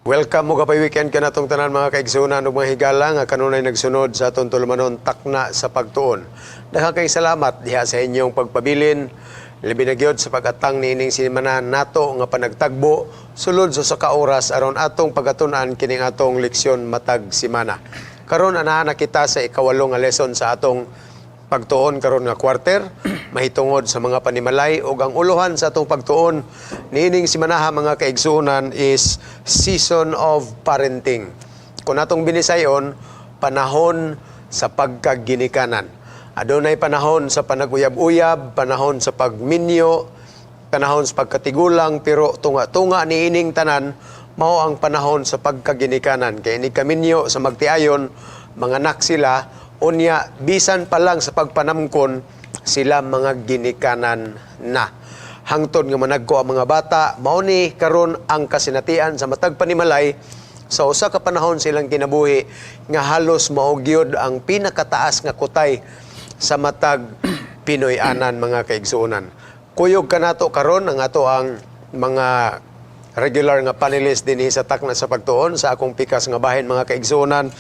Welcome mo kapay weekend kanatong tanan, mga kaigsunan ug mga higala nga kanunay nagsunod sa atong tulumanon Takna sa Pagtuon. Daghan kay salamat diha sa inyong pagpabilin, labi na gyud sa pag-atang niining semana nato nga panagtagbo sulod sa usa ka oras aron atong pagatun-an kining atong leksyon matag semana. Karon, anaa na kita sa ikawalo nga lesson sa atong pagtuon karon nga quarter mahitungod sa mga panimalay, ug ang uluhan sa atong pagtuon niining simanaha, mga kaigsuonan, is season of parenting. Kung atong binisayon, panahon sa pagkaginikanan. Adunay panahon sa panaguyab-uyab, panahon sa pagminyo, panahon sa pagkatigulang, pero tunga-tunga niining tanan mao ang panahon sa pagkaginikanan. Kay inig kaminyo sa magtiayon, manganak sila, unya bisan pa lang sa pagpanamkon sila, mga ginikanan na. Hangtod nga managko ang mga bata, mao ni karon ang kasinatian sa matag panimalay sa usa ka panahon silang kinabuhi nga halos mao gyud ang pinakataas nga kutay sa matag Pinoy-anan, mga kaigsuonan. Kuyog kanato karon ang ato ang mga regular nga panelist dinhi sa Takna sa Pagtuon. Sa akong pikas nga bahin, mga kaigsuonan,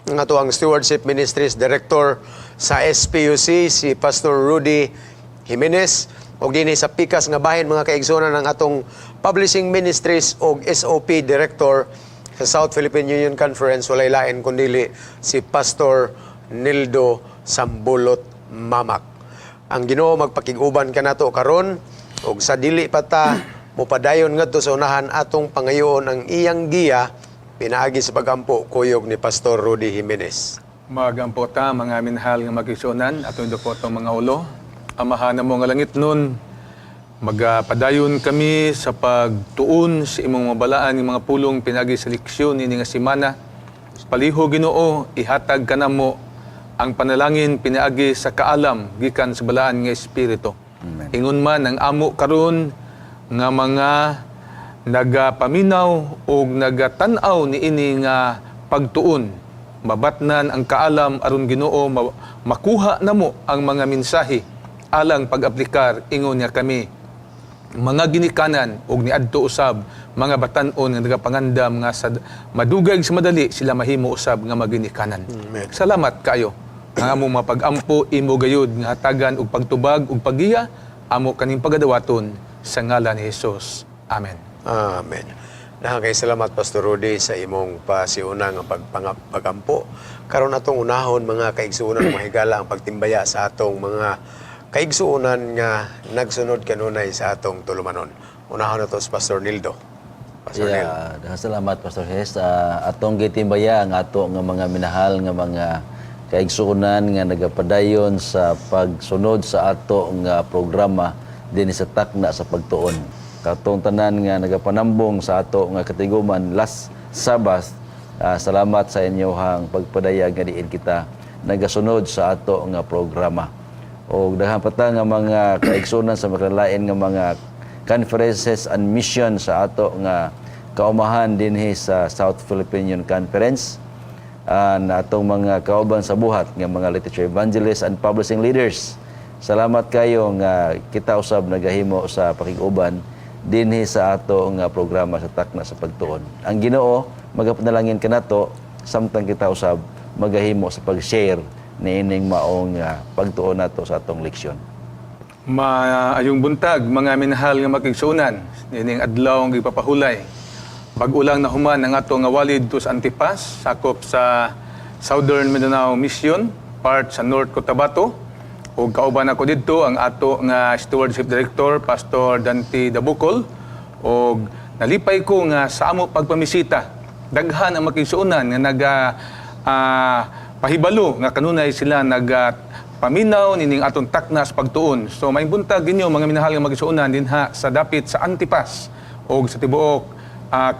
ang ato ang Stewardship Ministries Director sa SPUC, si Pastor Rudy Jimenez, ug dinhi sa pikas nga bahin, mga kaigsuonan, ang atong Publishing Ministries og SOP Director sa South Philippine Union Conference, walay lain kundili si Pastor Nildo Sambulot Mamak. Ang Ginoo magpakig-uban kanato karon, ug sa dili pa ta mopadayon ngadto sa unahan, atong pangayoon ang iyang giya pinaagi sa pagampo kuyog ni Pastor Rudy Jimenez. Magampo ta, mga minahal nga magigsuonan, atong po itong mga ulo. Amahan mo nga langitnon, magapadayon kami sa pagtuon sa imong mabalaan nga mga pulong pinaagi sa leksyon ini nga semana. Paliho, Ginoo, ihatag kanamo ang panalangin pinaagi sa kaalam gikan sa balaan nga Espiritu. Ingon man ang amo karon nga mga nagapaminaw og nagatan-aw niini nga pagtuon, mabatnan ang kaalam aron, Ginoo, makuha namo ang mga mensahe alang pag-aplikar ingon nga kami mga ginikanan og niadto usab mga batan-on nga nagapangandam nga sa madugay sa madali sila mahimo usab nga maginikanan. Amen. Salamat kayo. Ang among mapag-ampo, imo gayud nga hatagan og pagtubag ug paggiya, amo kaning pagadawaton sa ngalan ni Hesus. Amen. Amen. Daghan kay salamat, Pastor Rudy, sa imong pasiuna nga pagampo. Karon atong unahon, mga kaigsuonan, mga higala, ang pagtimbaya sa atong mga kaigsuonan nga nagsunod kanunay sa atong tulumanon. Unahon nato si Pastor Nildo. Pastor Nildo. Yeah, daghang salamat, Pastor Hes. Atong gitimbaya ang ato nga mga minahal nga mga kaigsuonan nga nagapadayon sa pagsunod sa ato nga programa dinhi sa Takna sa Pagtuon. Katong tanan nga nagapanambong sa ato nga katiguman last Sabbath, salamat sa inyohang pagpadayag nga diin kita nagasunod sa ato nga programa. O daghan pa ta nga mga kaigsuonan sa makalalain nga mga conferences and mission sa ato nga kaumahan dinhi sa South Philippine Union Conference, na atong mga kauban sa buhat nga mga literature evangelists and publishing leaders. Salamat kayo nga kita usab nagahimo sa pakig-uban dinhi sa ato nga programa sa Takna sa Pagtuon. Ang Ginoo magapanalangin kanato samtang kita usab magahimo sa pag-share niining maong pagtuon nato sa atong leksyon. Maayong buntag, mga minahal nga makigsuonan, nining adlaw ang gipapahulay. Bag-o lang nahuman ang ato nga wali didto sa Antipas, sakop sa Southern Mindanao Mission, part sa North Cotabato. Ug kauban ako didto ang ato nga Stewardship Director, Pastor Dante Dabukol. Og nalipay ko nga sa amo pagpamisita, daghan ang makigsuonan nga naga pahibalo nga kanunay sila naga paminaw nining atong Takna sa Pagtuon. So maayong buntag ninyo, mga minahal nga magigsuonan dinha sa dapit sa Antipas og sa tibuok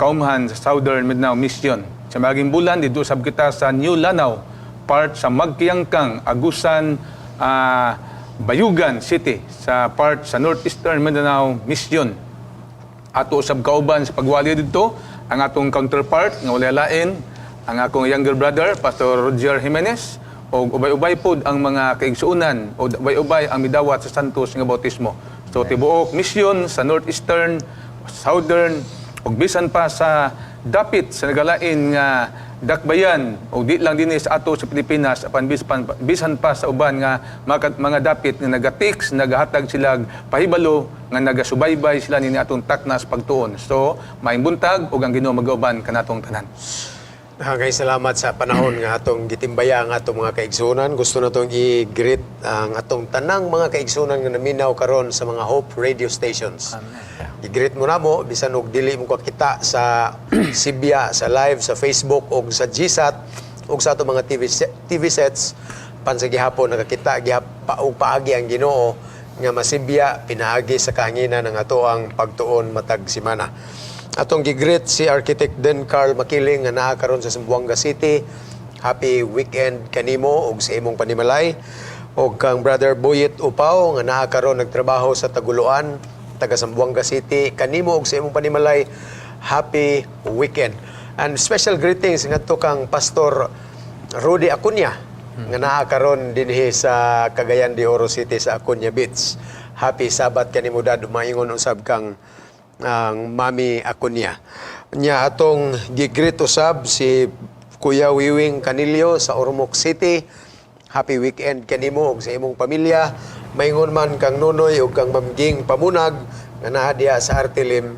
kaumhan sa Southern Mindanao Mission. Sa maging bulan didto sab kita sa New Lanao, part sa Magkiyangkang, Agusan, Bayugan City sa part sa Northeastern Mindanao Mission. Ato usab kauban sa pagwali didto ang atong counterpart nga walay lain ang akong younger brother, Pastor Roger Jimenez, og ubay-ubay pod ang mga kaigsuonan o ubay-ubay ang midawat sa Santos nga bautismo. So tibuok mission sa Northeastern, Southern ug bisan pa sa Dapit sa nagalain nga dakbayan o di lang dinhi sa ato sa Pilipinas apan bisan pa sa uban nga mga dapit nga naga-text, nagahatag sila pahibalo nga nagasubaybay sila nini atong taknas pagtuon. So, maayong buntag ug ang Ginoo magauban kanatong tanan. Daghang salamat sa panahon nga atong gitimbaya ang atong mga kaigsunan. Gusto natong i-greet ang atong tanang mga kaigsunan nga naminaw karon sa mga Hope radio stations. I-greet mo namo bisan og dili mo kakita sa Sibya, sa live sa Facebook og sa GSAT ug sa atong mga TV sets pan sa gihapon nakakita gihap pa og paagi ang Ginoo nga masibya pinaagi sa kahanginan ng ato ang pagtuon matag semana. Atong gi-greet si Architect Den Carl Makiling nga naa karon sa Zamboanga City. Happy weekend kanimo ug sa imong panimalay. Og kang Brother Boyet Upaw nga naa karon nagtrabaho sa Taguluan, taga Zamboanga City. Kanimo ug sa imong panimalay, happy weekend. And special greetings ngadto kang Pastor Rudy Acuña nga naa karon dinhi sa Cagayan de Oro City sa Acuña Beach. Happy Sabbath kanimo, dad. Maingon usab kang ang Mami Acuña. Nya atong gi-greet usab si Kuya Wiwing Canillo sa Ormoc City. Happy weekend kanimo ug sa imong pamilya. Maingon man kang Nonoy ug kang Mamging Pamunag nga naa diha sa Artilim,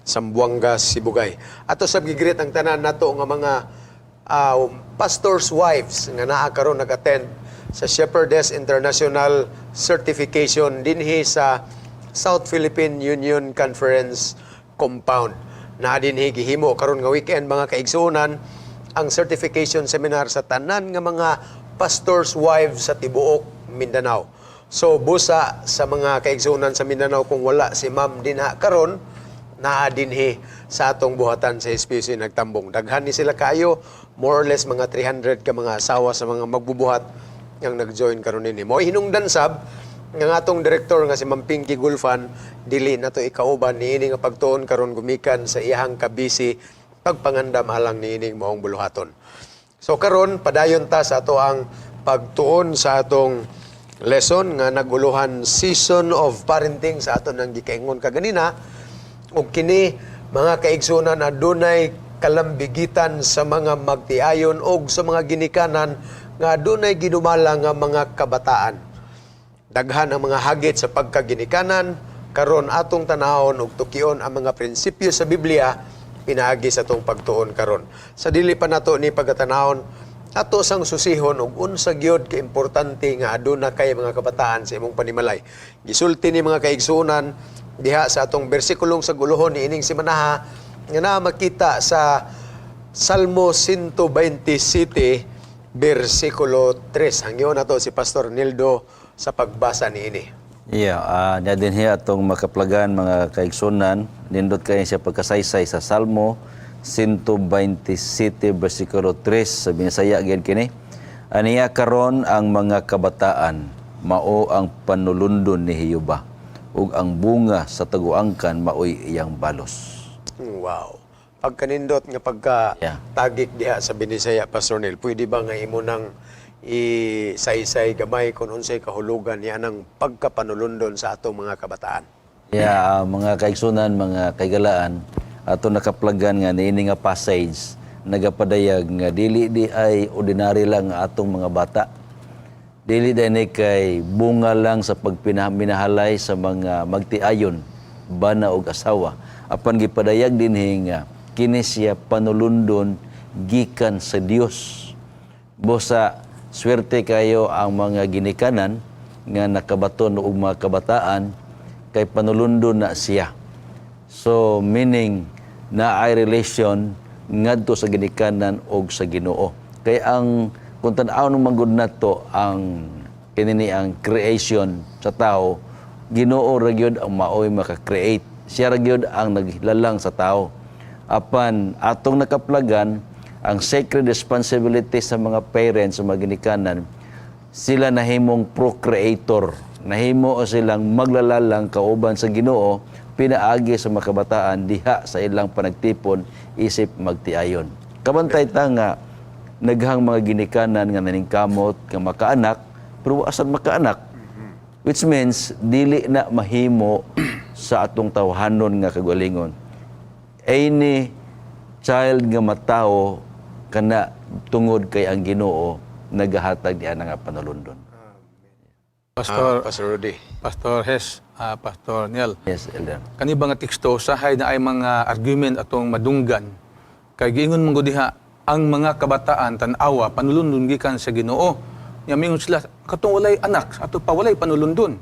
Zamboanga, Sibugay. Ato sab gi-greet ang tanan nato nga mga pastors' wives nga naa karon nag-attend sa Shepherdess International Certification dinhi sa South Philippine Union Conference Compound. Naa dinhi gihimo karon nga weekend, mga kaigsuonan, ang certification seminar sa tanan nga mga pastors' wives sa tibuok Mindanao. So busa sa mga kaigsuonan sa Mindanao kung wala si ma'am dinha karon, naa dinhi sa atong buhatan sa SPC nagtambong. Daghan ni sila kayo, more or less mga 300 ka mga asawa sa mga magbubuhat ang nag-join karon nini. Mo hinungdan sab nga atong direktor nga si Ma'am Pinky Gulfan dili nato ikauban niini nga pagtuon karon gumikan sa iyahang kabisi pagpangandam alang niining maong buluhaton. So karon padayon ta sa ato ang pagtuon sa atong lesson nga naguluhan "Season of Parenting" sa aton ang gikaingon kaganina. Ug kini, mga kaigsunan, adunay kalambigitan sa mga magtiayon og sa mga ginikanan nga adunay ginumala nga mga kabataan. Daghan ang mga hagit sa pagkaginikanan. Karon atong tanawon ug tukion ang mga prinsipyo sa Biblia pinaagi sa atong pagtuon karon. Sa dili pa nato ni pagatanawon, ato sang susihon og unsa gyud ka importante nga aduna kay mga kabataan sa imong panimalay. Gisulti ni, mga kaigsuonan, diha sa atong bersikulong sa guluhon niining simanaha nga na makita sa Salmo 127 bersikulo 3. Hangyo nato si Pastor Nildo sa pagbasa niini. Yeah, nya dinhi atong makaplagan, mga kaigsunan, nindot kayo siya pagkasaysay sa Salmo 127 bersikulo 3 sa Binisaya gyud kini. Aniya karon ang mga kabataan mao ang panulundon ni Jehova ug ang bunga sa taguangkan maoy iyang balos. Wow. Pagkanindot nga pagka tagik diha sa Binisaya, Pastor Neil, pwede ba nga imo nang isaysay gamay kung unsay kahulugan niya ng pagkapanulundon sa atong mga kabataan? Yeah, mga kaigsunan, mga kaigalaan, ato nakaplagan nga niini nga passage nagapadayag nga dili di ay ordinary lang ang atong mga bata. Dili di ni kay bunga lang sa pagpinahalay sa mga magtiayon, bana og asawa. Apan gipadayag dinhi nga kini siya panulundon gikan sa Dios. Busa swerte kayo ang mga ginikanan nga nakabaton og mga kabataan kay panulundon na siya. So meaning na ay relation ngadto sa ginikanan og sa Ginoo. Kay ang kung tan-aw ng manggod nato ang kinini ang creation sa tao, Ginoo ra gyud ang maoy maka-create. Siya ra gyud ang naglalang sa tao. Apan atong nakaplagan ang sacred responsibility sa mga parents, sa mga ginikanan, sila nahimong procreator. Nahimo o silang maglalalang kauban sa Ginoo pinaagi sa mga kabataan diha sa ilang panagtipon isip magtiayon. Kabantay ta nga naghang mga ginikanan nga naningkamot nga makaanak pero wa sad makaanak. Which means dili na mahimo sa atong tawhanon nga kagalingon. Any child nga matawo kana tungod kay ang Ginoo nagahatag diha nga panulundon. Pastor, Pastor Rudy. Pastor Hes, Pastor Niel. Yes, Elder. Kani ba nga teksto usahay na ay mga argument atong madunggan kay giingon man gud diha ang mga kabataan, tan-awa, panulundon gikan sa Ginoo. Nya mingon sila, katong walay anak ato pa walay panulundon,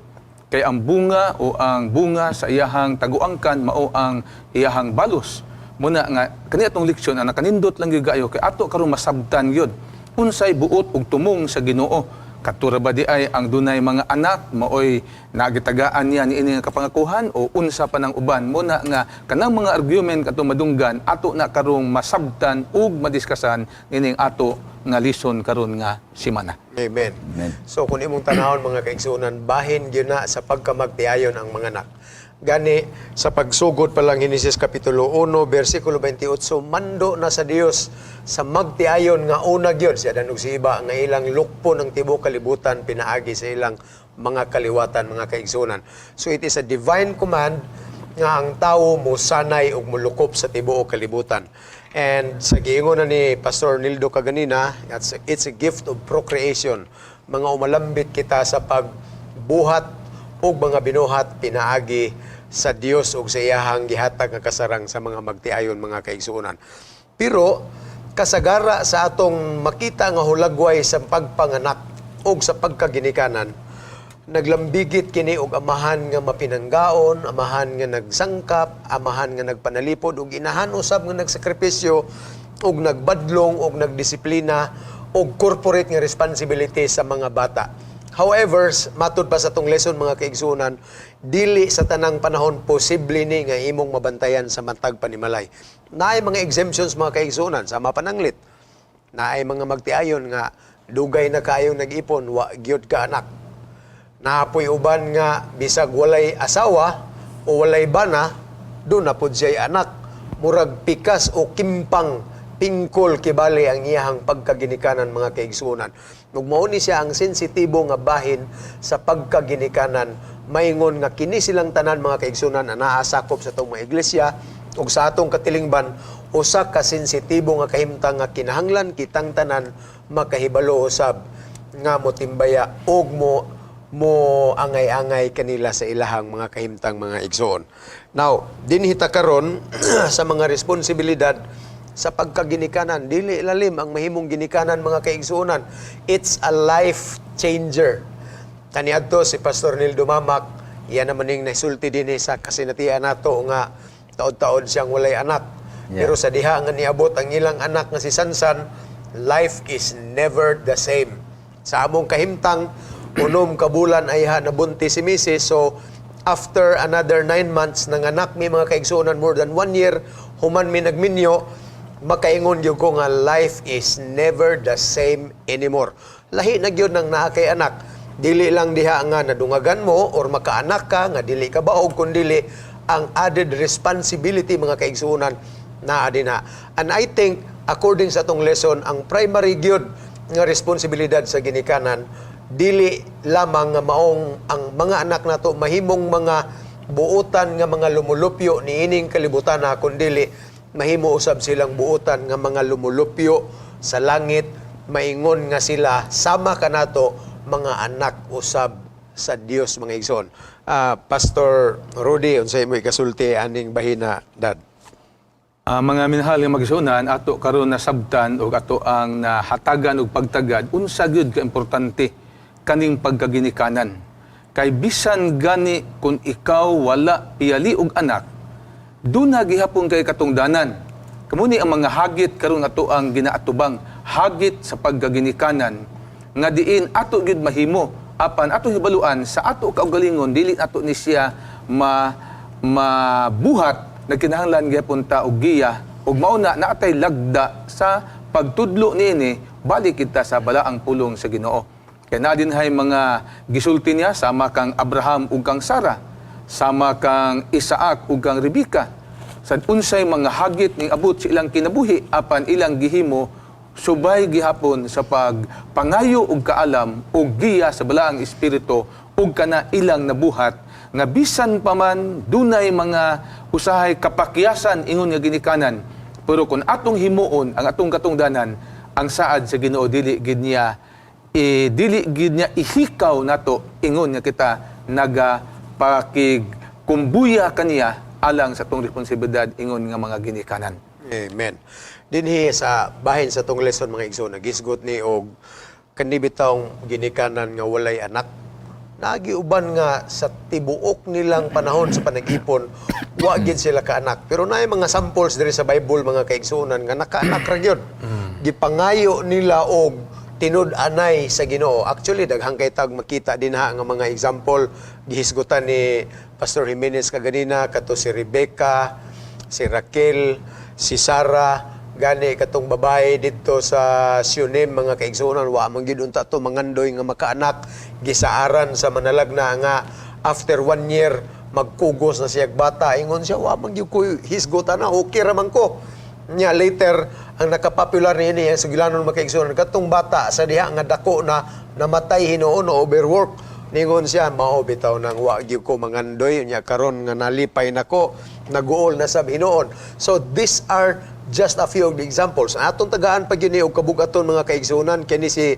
kay ang bunga o ang bunga sa iyahang taguangkan mao ang iyahang balos. Muna nga kani atong leksyon ang nakanindot lang gyud kaayo kay ato karon masabtan gyud unsay buot ug tumong sa Ginoo. Katura ba di ay ang dunay mga anak maoy nagitagaan niya niini nga kapangakuhan o unsa pa ng uban? Muna nga kanang mga argument ato madunggan, ato na karong masabtan ug madiskasan nining ato nga lison karon nga simana. Amen. Amen. So kung imong tanawon, mga kaigsuonan, bahin gyud na sa pagkamagtiayon ang mga anak. Gani sa pagsugod pa lang, Henesis kapitulo 1 bersikulo 28, mando na sa Dios sa magtiayon nga una gyud si Adan ug si Eva nga ilang lukpon ang tibuok kalibutan pinaagi sa ilang mga kaliwatan, mga kaigsuonan. So it is a divine command nga ang tawo mosanay ug molukop sa tibuok kalibutan. And sa giingon na ni Pastor Nildo kaganina, it's a gift of procreation. Mga umalambit kita sa pagbuhat ug mga binuhat pinaagi sa Dios ug sa iyahang gihatag nga kasarang sa mga magtiayon, mga kaigsuonan. Pero kasagara sa atong makita nga hulagway sa pagpanganak ug sa pagkaginikanan, naglambigit kini og amahan nga mapinanggaon, amahan nga nagsangkap, amahan nga nagpanalipod ug inahan usab nga nagsakripisyo ug nagbadlong ug nagdisiplina ug corporate nga responsibility sa mga bata. However, matud pa sa atong lesson, mga kaigsuonan, dili sa tanang panahon posible ni nga imong mabantayan sa matag panimalay. Naay mga exemptions, mga kaigsuonan, sa mapananglit. Naay mga magtiayon nga dugay na kaayong nag-ipon, wa gyud ka anak. Naapoy uban nga bisag walay asawa o walay bana, doon na pod siya'y anak. Murag pikas o kimpang pingkol kibali ang iyahang pagkaginikanan, mga kaigsuonan. Ug mao ni siya ang sensitibo nga bahin sa pagkaginikanan, maingon nga kini silang tanan, mga kaigsuonan, na naa sakop sa atong mga iglesia ug sa atong katilingban, usa ka sensitibo nga kahimtang nga kinahanglan kitang tanan makahibalo usab nga motimbaya og mo angay-angay kanila sa ilahang mga kahimtang, mga igsoon. Now, dinhi ta karon sa mga responsibilidad sa pagkaginikanan. Dili lalim ang mahimong ginikanan, mga kaigsuonan. It's a life changer. Kaniadto si Pastor Nildo Mamac, iya naman ning nasulti dinhi sa kasinatian nato nga taod-taod siyang walay anak. Pero sa diha nga niabot ang ilang anak nga si Sansan, life is never the same. Sa among kahimtang, 6 ka bulan ay ha nabuntis si Mrs. So, after another 9 months, nanganak mi, mga kaigsuonan, more than one year, human mi nagminyo, makaingon gyud ko nga life is never the same anymore. Lahi na gyud nang naa kay anak. Dili lang diha nga nadungagan mo or makaanak ka nga dili ka baog, kundili ang added responsibility, mga kaigsuonan, naa din ha. And I think according sa atong lesson, ang primary gyud nga responsibilidad sa ginikanan, dili lamang nga maong ang mga anak nato mahimong mga buutan nga mga lumulupyo niining kalibutan na, kundili mahimo usab silang buutan nga mga lumulupyo sa langit, maingon nga sila sama kanato mga anak usab sa Dios, mga igsoon. Pastor Rudy, unsay mo ikasulti aning bahina, dad? Mga minahal nga magsunan, ato karon nasabtan og ato ang nahatagan og pagtagad unsa gyud ka importante kaning pagkaginikanan. Kay bisan gani kung ikaw wala piyali og anak, duna gihapon kay katungdanan. Kamo ni ang mga hagit karon ato ang ginaatubang, hagit sa pagkaginikanan nga diin ato gyud mahimo, apan ato hibaluan sa ato kaugalingon dili ato ni siya ma mabuhat, nagkinahanglan gyapon ta og giya ug mao na naatay lagda sa pagtudlo niini. Balik kita sa balaang pulong sa Ginoo kay naa dinhay mga gisulti niya sama kang Abraham ug kang Sarah, sama kang Isaac ug kang Rebecca, sa unsay mga hagit ning abot sa ilang kinabuhi, apan ilang gihimo subay gihapon sa pagpangayo og kaalam ug giya sa balaang espiritu ug kana ilang nabuhat nga bisan pa man dunay mga usahay kapakyasan ingon nga ginikanan. Pero kung atong himuon ang atong katungdanan, ang saad sa Ginoo dili gid niya eh, dili gid niya ihikaw nato ingon nga kita naga pakig kumbuya kaniya alang sa atong responsibilidad ingon nga mga ginikanan. Amen. Dinhi sa bahin sa tong lesson, mga igsoon, nagisgot ni og kani bitawng ginikanan nga walay anak. Nagiuban nga sa tibuok nilang panahon sa panag-ipon, wa gid sila kaanak. Pero naay mga samples diri sa Bible, mga kaigsuonan, nga nakaanak ra gyud. Gipangayo nila og tinud-anay sa Ginoo. Actually, daghang kay tag makita dinha nga mga example gihisgutan ni Pastor Jimenez kaganina, kato si Rebecca, si Raquel, si Sarah, gani katong babae dito sa Shunem, mga kaigsuonan, wa man gyud unta to mangandoy nga makaanak, gisaaran sa manalagna nga after one year magkugos na siya bata. Ingon siya, "Wa man gyud ko hisgutan na, okay ra man ko." Nya later, ang nakapopular niini ang sugilanon, mga kaigsuonan, katong bata sa diha nga dako na namatay hinuon na overwork. Ningon siya, "Mao bitaw nang wa gyud ko mangandoy, nya karon nga nalipay nako, naguol na sab hinuon." So these are just a few of the examples. Ang atong tagaan pa gyud ni og kabugaton, mga kaigsuonan, kini si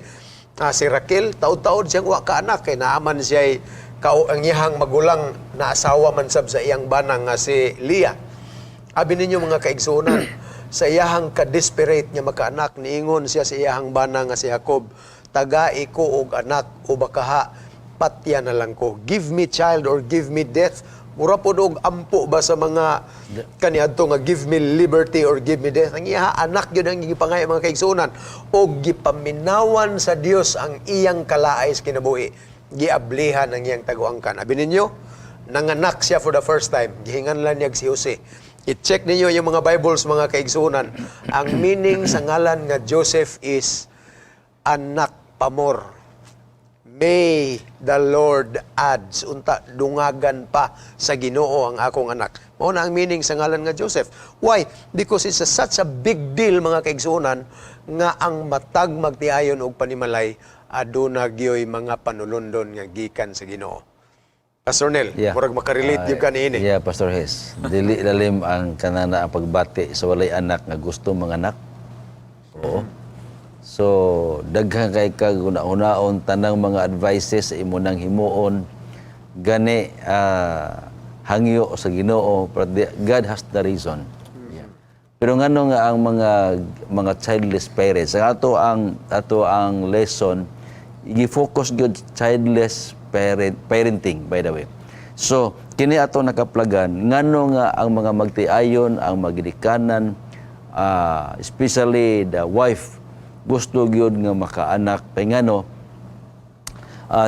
Raquel, taod-taod siyang wa kaanak kay naaman siya kao ang iyang magulang na asawa man sab sa iyang banang nga si Leah. Abi ninyo, mga kaigsuonan, sa iyahang ka-desperate nga makaanak, niingon siya sa iyahang bana nga si Jacob, "Tagai ko og anak o bakaha patya na lang ko. Give me child or give me death." Mura pod og ampo ba sa mga kaniadto nga "Give me liberty or give me death." Ang iya anak gyud ang gipangay, mga kaigsuonan, og gipaminawan sa Dios ang iyang kalaay sa kinabuhi. Giablihan ang iyang taguangkan. Abi ninyo, nanganak siya for the first time. Gihinganlan niya si Jose. I-check ninyo yung mga Bibles, mga kaigsuonan. Ang meaning sa ngalan nga Joseph is anak pamor. May the Lord adds. Unta dungagan pa sa Ginoo ang akong anak. Mao na ang meaning sa ngalan nga Joseph. Why? Because it's such a big deal, mga kaigsuonan, nga ang matag magtiayon og panimalay aduna gyoy mga panulundon nga gikan sa Ginoo. Pastor Nel, murag makarelate gyud ka niini. Yeah, Pastor Hes. Dili lalim ang kanana ang pagbati sa walay anak nga gusto mga anak. Oo. So, daghan kay kag una-unaon tanang mga advices sa imo nang himuon, gani hangyo sa Ginoo, but God has the reason. Yeah. Pero ngano nga ang mga childless parents, ang ato ang lesson gi-focus gyud childless parenting, by the way. So kini ato nakaplagan, ngano nga ang mga magtiayon, ang magidikanan, especially the wife, gusto gyud nga makaanak kay ngano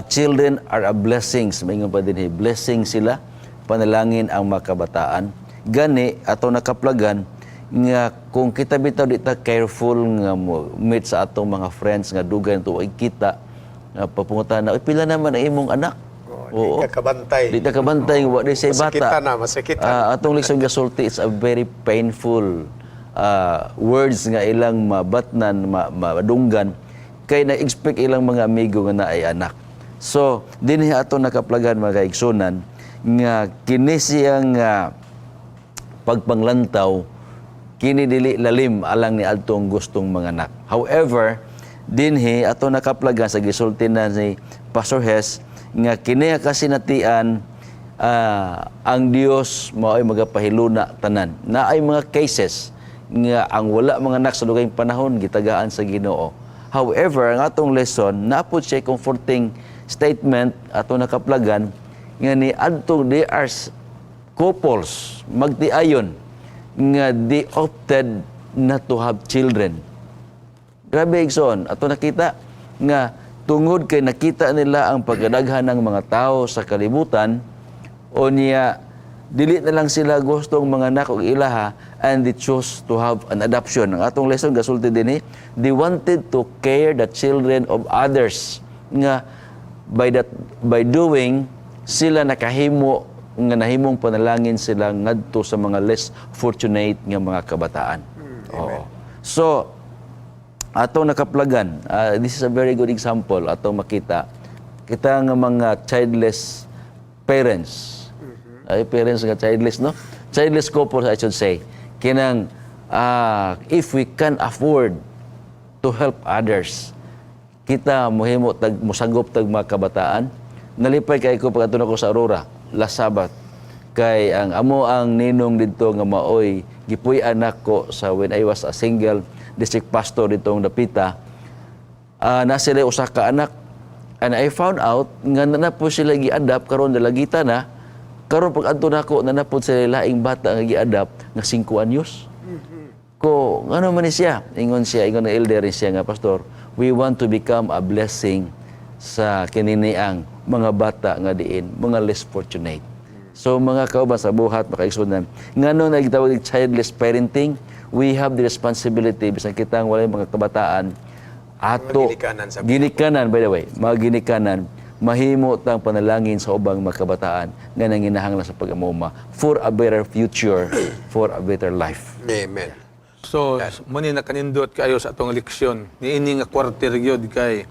children are a blessings, maingon pa din, blessing sila, panalangin ang makabataan. Gani ato nakaplagan nga kung kita bitaw di ta careful nga mo meet sa atong mga friends nga dugay to ay kita nga papungutan na, "Uy, pila naman ang imong anak?" Oh, di ka kabantay. Di ta kabantay nga wa di say bata. Masakitan na, masakitan. Atong lisod gasulti, it's a very painful words nga ilang mabatnan, madunggan kay na-expect ilang mga amigo nga naay anak. So, dinhi ato nakaplagan, mga kaigsunan, nga kini siyang pagpanglantaw kini dili lalim alang ni adtong gustong mga anak. However, dinhi ato nakaplagan sa gisulti na ni Pastor Hes nga kini nga kasinatian, ang Dios mao'y magapahiluna tanan. Naay mga cases nga ang wala mga anak sa dugayng panahon gitagaan sa Ginoo. However, ang atong lesson napod siya comforting statement ato nakaplagan nga ni adtong they are couples magtiayon nga they opted not to have children. Grabe, igsoon, ato nakita nga tungod kay nakita nila ang pagkadaghan ng mga tao sa kalibutan o niya dili na lang sila gustong mga anak og ilaha and they chose to have an adoption. Ang atong lesson gasulti dinhi, they wanted to care the children of others nga by doing sila nakahimo nga nahimong panalangin sila ngadto sa mga less fortunate nga mga kabataan. Oo. So, ato nakaplagan, this is a very good example ato makita kita nga mga childless parents. Ay, parents nga childless, no? Childless couples, I should say. Kinang If we can afford to help others, kita muhimo tag musagop tag mga kabataan. Nalipay kay ko pag nako sa Aurora last Sabbath kay ang amo ang ninong didto nga maoy gipuy-an nako sa when I was a single district pastor ditong dapita. Na sila usa ka anak and I found out nga na po sila gi-adopt. Karon dalagita na. Karon pag adto nako, na na pod sila laing bata nga gi-adopt nga 5 anyos. Ko ngano man ni siya? Ingon siya, ingon ng elder siya nga, "Pastor, we want to become a blessing sa kininiang mga bata nga diin mga less fortunate." So mga kauban sa buhat, makaigsunan, ngano na gitawag og childless parenting, we have the responsibility bisan kitang walay mga kabataan ato. Mga ginikanan sa Ginikanan, by the way, mga ginikanan, mahimo tang panalangin sa ubang mga kabataan nga nanginahanglan sa pag-amuma for a better future, for a better life. Amen. So, mao ni nakanindot kayo sa atong leksyon. Niini nga quarter gyud kay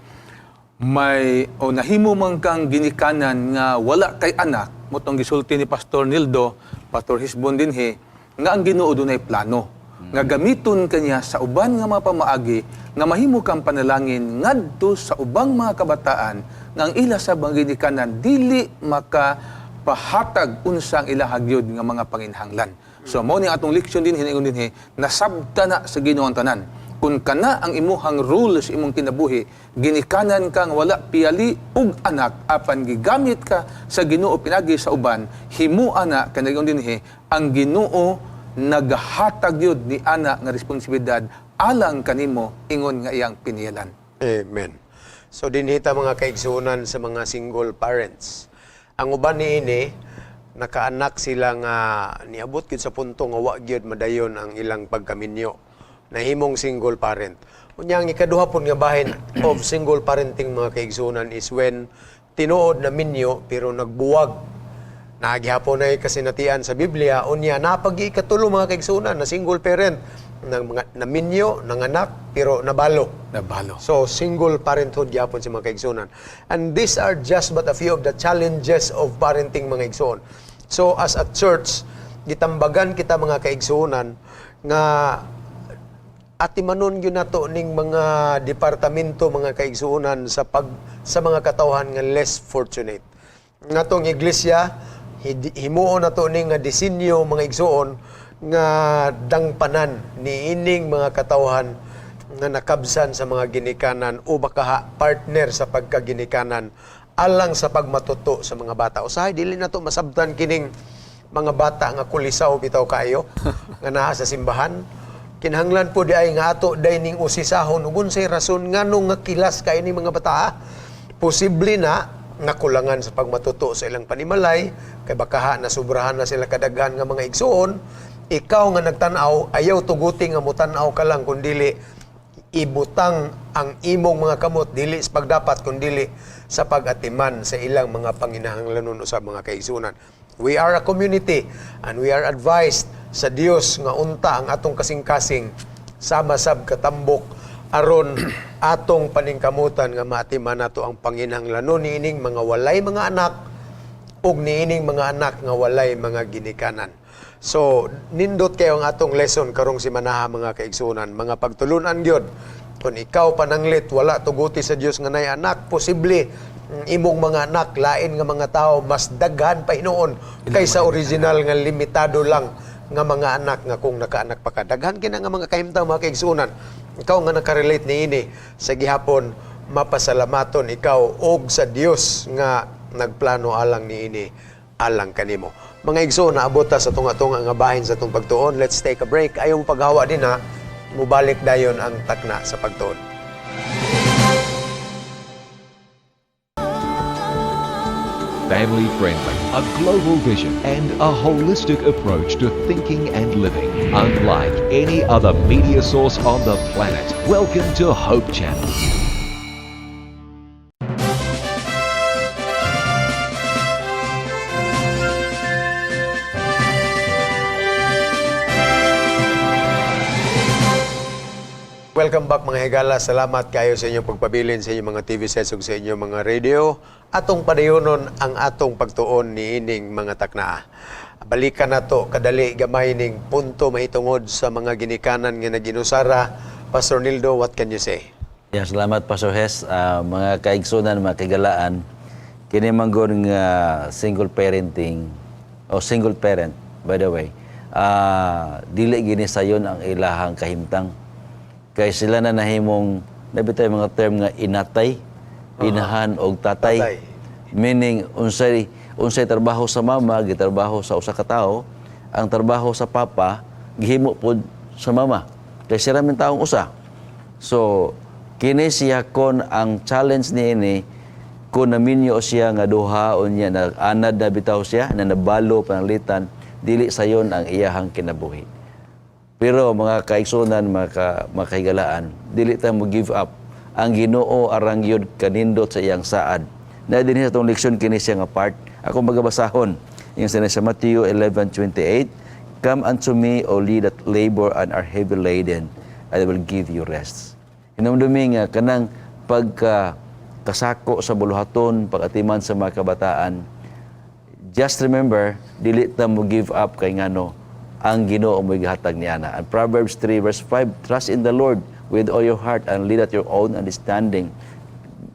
may o nahimo man kang ginikanan nga wala kay anak, mao tong gisulti ni Pastor Nildo, Pastor Hisbon dinhi, nga ang Ginoo dunay plano nga gamiton kaniya sa uban nga mga pamaagi nga mahimo kang panalangin ngadto sa ubang mga kabataan nga ang ila sa mga ginikanan dili maka pahatag unsang ilaha gyud nga mga panginhanglan. So mao ni atong leksyon din hiningon dinhi, nasabta na sa Ginoo ang tanan. Kung kana ang imuhang rule sa imong kinabuhi, ginikanan kang wala piyali ug anak apan gigamit ka sa Ginoo pinagi sa uban, himua na kanayon dinhi ang Ginoo nagahatag yun ni ana nga responsibilidad alang kanimo ingon nga iyang piniyalan. Amen. So dinhi ta, mga kaigsuonan, sa mga single parents. Ang uban niini nakaanak sila nga niabot gyud sa punto nga wa gyud madayon ang ilang pagkaminyo. Nahimong single parent. Unya ang ikaduha pud nga bahin of single parenting, mga kaigsuonan, is when tinuod na minyo pero nagbuwag. Nagihapon na kasinatian sa Biblia, unya napag ikatulo, mga kaigsuonan, na single parent ng mga naminyo, nanganak pero nabalo. Nabalo. So, single parenthood gyapon si mga kaigsuonan. And these are just but a few of the challenges of parenting, mga igsoon. So, as a church, gitambagan kita, mga kaigsuonan, nga atimanon gyud nato ning mga departamento, mga kaigsuonan, sa mga katawhan nga less fortunate. Ngatong iglesia, himuon nato ning nga disenyo, mga igsuon, nga dangpanan niining mga katawhan nga nakabsan sa mga ginikanan o baka partner sa pagkaginikanan alang sa pagmatuto sa mga bata. Usahay dili nato masabtan kining mga bata nga kulisaw bitaw kayo nga naa sa simbahan. Kinahanglan po di ay nga ato day ning usisahon ug unsay rason nganong nga kilas kay ni mga bata. Posible na nakulangan sa pagmatuto sa ilang panimalay kay baka nasubrahan na sila kadaghan nga mga igsuon. Ikaw nga nagtan-aw, ayaw tuguti nga mutan-aw ka lang, kundili ibutang ang imong mga kamot dili sa pagdapat kundili sa pag-atiman sa ilang mga panginahanglanon usab, mga kaigsuonan. We are a community and we are advised sa Dios nga unta ang atong kasing-kasing sama sab katambok aron atong paningkamutan nga maatiman nato ang panginahanglanon niining mga walay mga anak ug niining mga anak nga walay mga ginikanan. So, nindot kayo ang atong lesson karong simanaha, mga kaigsunan, mga pagtulunan gyud. Kung ikaw pananglit wala tuguti sa Dios nga nay anak, posible imong mga anak lain nga mga tao, mas daghan pa hinuon kaysa original nga limitado lang nga mga anak nga kung nakaanak pa ka. Daghan kina nga mga kahimtang, mga kaigsunan. Ikaw nga nakarelate niini, sa gihapon mapasalamaton ikaw og sa Dios nga nagplano alang niini alang kanimo. Mga igsoon, naabot ta sa tunga-tunga nga bahin sa atong pagtuon. Let's take a break. Ayong paghawa din ha, mubalik dayon ang Takna sa Pagtuon. Family friendly, a global vision, and a holistic approach to thinking and living. Unlike any other media source on the planet. Welcome to Hope Channel. Welcome back, mga higala. Salamat kayo sa inyong pagpabilin sa inyong mga TV sets ug sa inyong mga radio. Atong padayonon ang atong pagtuon niining mga taknaa. Balikan nato kadali gamay ning punto mahitungod sa mga ginikanan nga naginusara. Pastor Nildo, what can you say? Yeah, salamat, Pastor Hes. Mga kaigsunan, mga kaigalaan, kini manggod nga single parenting o single parent, by the way, dili gini sayon ang ilahang kahimtang. Kay sila na nahimong nabitay mga term nga inatay, inahan og tatay. Tatay. Meaning unsay unsay trabaho sa mama, gitrabaho sa usa ka tawo, ang trabaho sa papa gihimo pod sa mama. Kay sila man taong usa. So kini siya kon ang challenge niini kung naminyo siya nga duha unya na anad na bitaw siya na nabalo pananglitan, dili sayon ang iyahang kinabuhi. Pero mga kaigsunan, mga kahigalaan, dili ta mo give up. Ang Ginoo arang yun kanindot sa iyang saad. Na din sa itong leksyon kini siya nga part. Ako magabasahon. Yung sina sa Matthew 11:28, "Come unto me, all ye that labor and are heavy laden, and I will give you rest." Hinumdumi nga kanang pagka kasako sa buluhaton, pagatiman sa mga kabataan, just remember, dili ta mo give up kay ngano ang Ginoo mo gihatag niya na. And Proverbs 3 verse 5, "Trust in the Lord with all your heart and lean not your own understanding."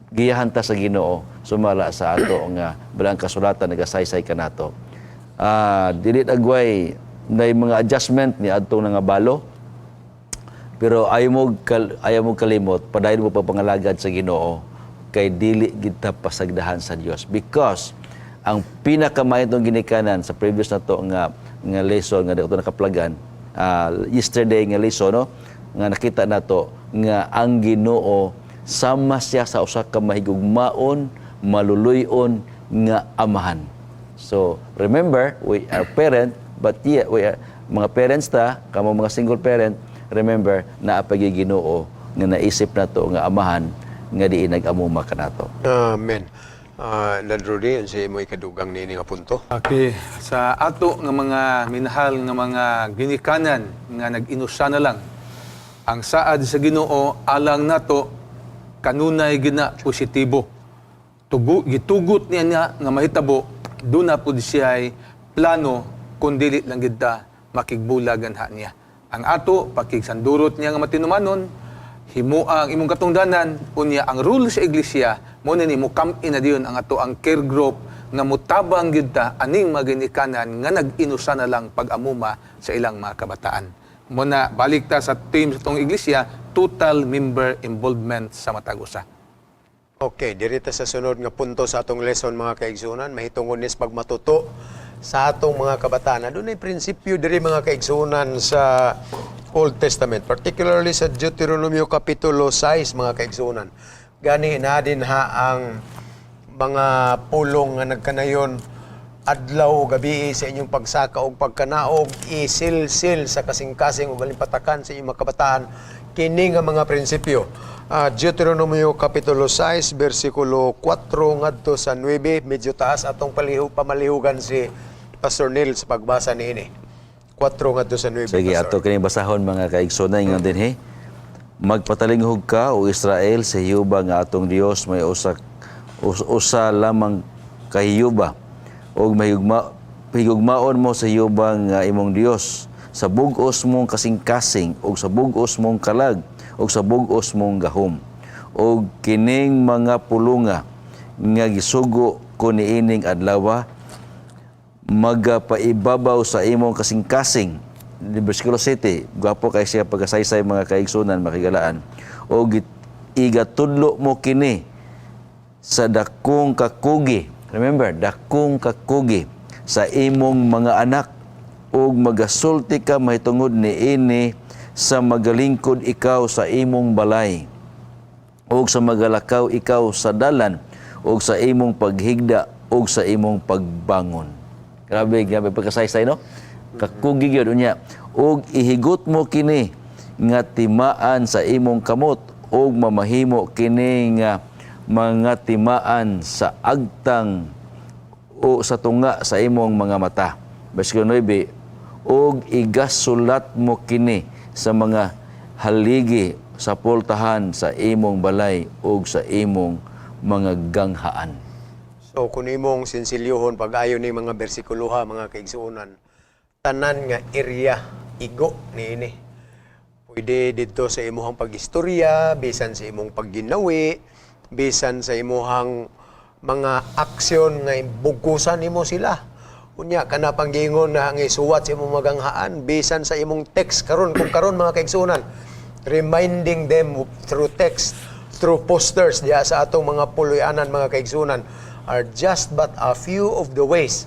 Giyahan ta sa Ginoo sumala sa ato nga balang kasulatan nagasaysay kanato. Dili agway na mga adjustment ni adtong nga balo. Pero ayaw mo kalimot, padayon mo papangalagad sa Ginoo kay dili kita pasagdahan sa Dios, because ang pinakamaitong ginikanan sa previous na to nga nga lesson nga dito nakaplagan yesterday nga lesson, no, nga nakita nato nga ang Ginoo sama siya sa usa ka mahigugmaon, maluluy-on nga amahan. So, remember, we are parent, but yeah, we are, mga parents ta, kamo mga single parent, remember, naa pa gyud Ginoo nga naisip nato nga amahan nga diin nag-amuma kanato. Amen. Dad Rudy, unsa imo ikadugang niini nga punto? Okay, sa ato nga mga minahal nga mga ginikanan nga nag-inusa na lang, ang saad sa Ginoo alang nato kanunay gina positibo. Gitugot niya niya nga mahitabo, duna pud siya'y plano kung dili lang gid ta makigbulagan ha niya. Ang ato pakigsandurot niya nga matinumanon, himua ang imong katungdanan, unya ang rule sa iglesia mo ni mo come in na diyon ang ato ang care group nga mutabang gid ta aning maginikanan nga nag-inusa na lang pag-amuma sa ilang mga kabataan. Muna balik ta sa team sa tong iglesia, total member involvement sa matag usa. Okay, dirita sa sunod nga punto sa atong lesson, mga kaigsunan, mahitungod nis pagmatuto sa atong mga kabataan. Adunay prinsipyo diri, mga kaigsunan, sa Old Testament, particularly sa Deuteronomio kapitulo 6, mga kaigsunan. Gani na din ha ang mga pulong nga nagkanayon, "Adlaw o gabi sa inyong pagsaka o pagkanaog, isilsil sa kasing-kasing o patakan sa inyong mga kabataan kini nga mga prinsipyo." Deuteronomio kapitulo 6 bersikulo 4 ngadto sa 9, medyo taas atong pamalihugan si Pastor Neil sa pagbasa niini. 4 ngadto sa 9. Sige, Pastor. ato kini basahon, mga kaigsunan, nga dinhi. "Magpatalinghog ka, o Israel, sa Jehova nga atong Dios may usa lamang ka Jehova ug mahigugma higugmaon mo sa Jehova nga imong Dios sa bug-os mong kasing-kasing ug sa bug-os mong kalag ug sa bug-os mong gahom. Ug kining mga pulunga nga gisugo ko niining adlawa magapaibabaw sa imong kasing-kasing." Versikulo 7, gwapo kay siya pagkasaysay, mga kaigsunan, makigalaan. "O igatudlo mo kini sa dakong kakugi." Remember, dakong kakugi sa imong mga anak, ug magasulti ka mahitungod niini sa magalingkod ikaw sa imong balay ug sa magalakaw ikaw sa dalan ug sa imong paghigda ug sa imong pagbangon. Grabe, grabe pagkasaysay, no? Kakugi gyud unya. "Ug ihigot mo kini nga timaan sa imong kamot ug mamahimo kini nga mga timaan sa agtang o sa tunga sa imong mga mata." Versikulo 9, "Ug igasulat mo kini sa mga haligi sa pultahan sa imong balay ug sa imong mga ganghaan." So So kung imong sinsilyohon pag-ayo ni mga bersikuloha, mga kaigsuonan, tanan nga area igo niini. Pwede didto sa imuhang pag-istorya, bisan sa imong pagginawi, bisan sa imuhang mga aksyon nga bugkusan nimo sila. Unya kana pang giingon na ang isuwat sa imong maganghaan, bisan sa imong text karon, kung karon, mga kaigsuonan, reminding them through text, through posters diha sa atong mga puloy-anan, mga kaigsuonan, are just but a few of the ways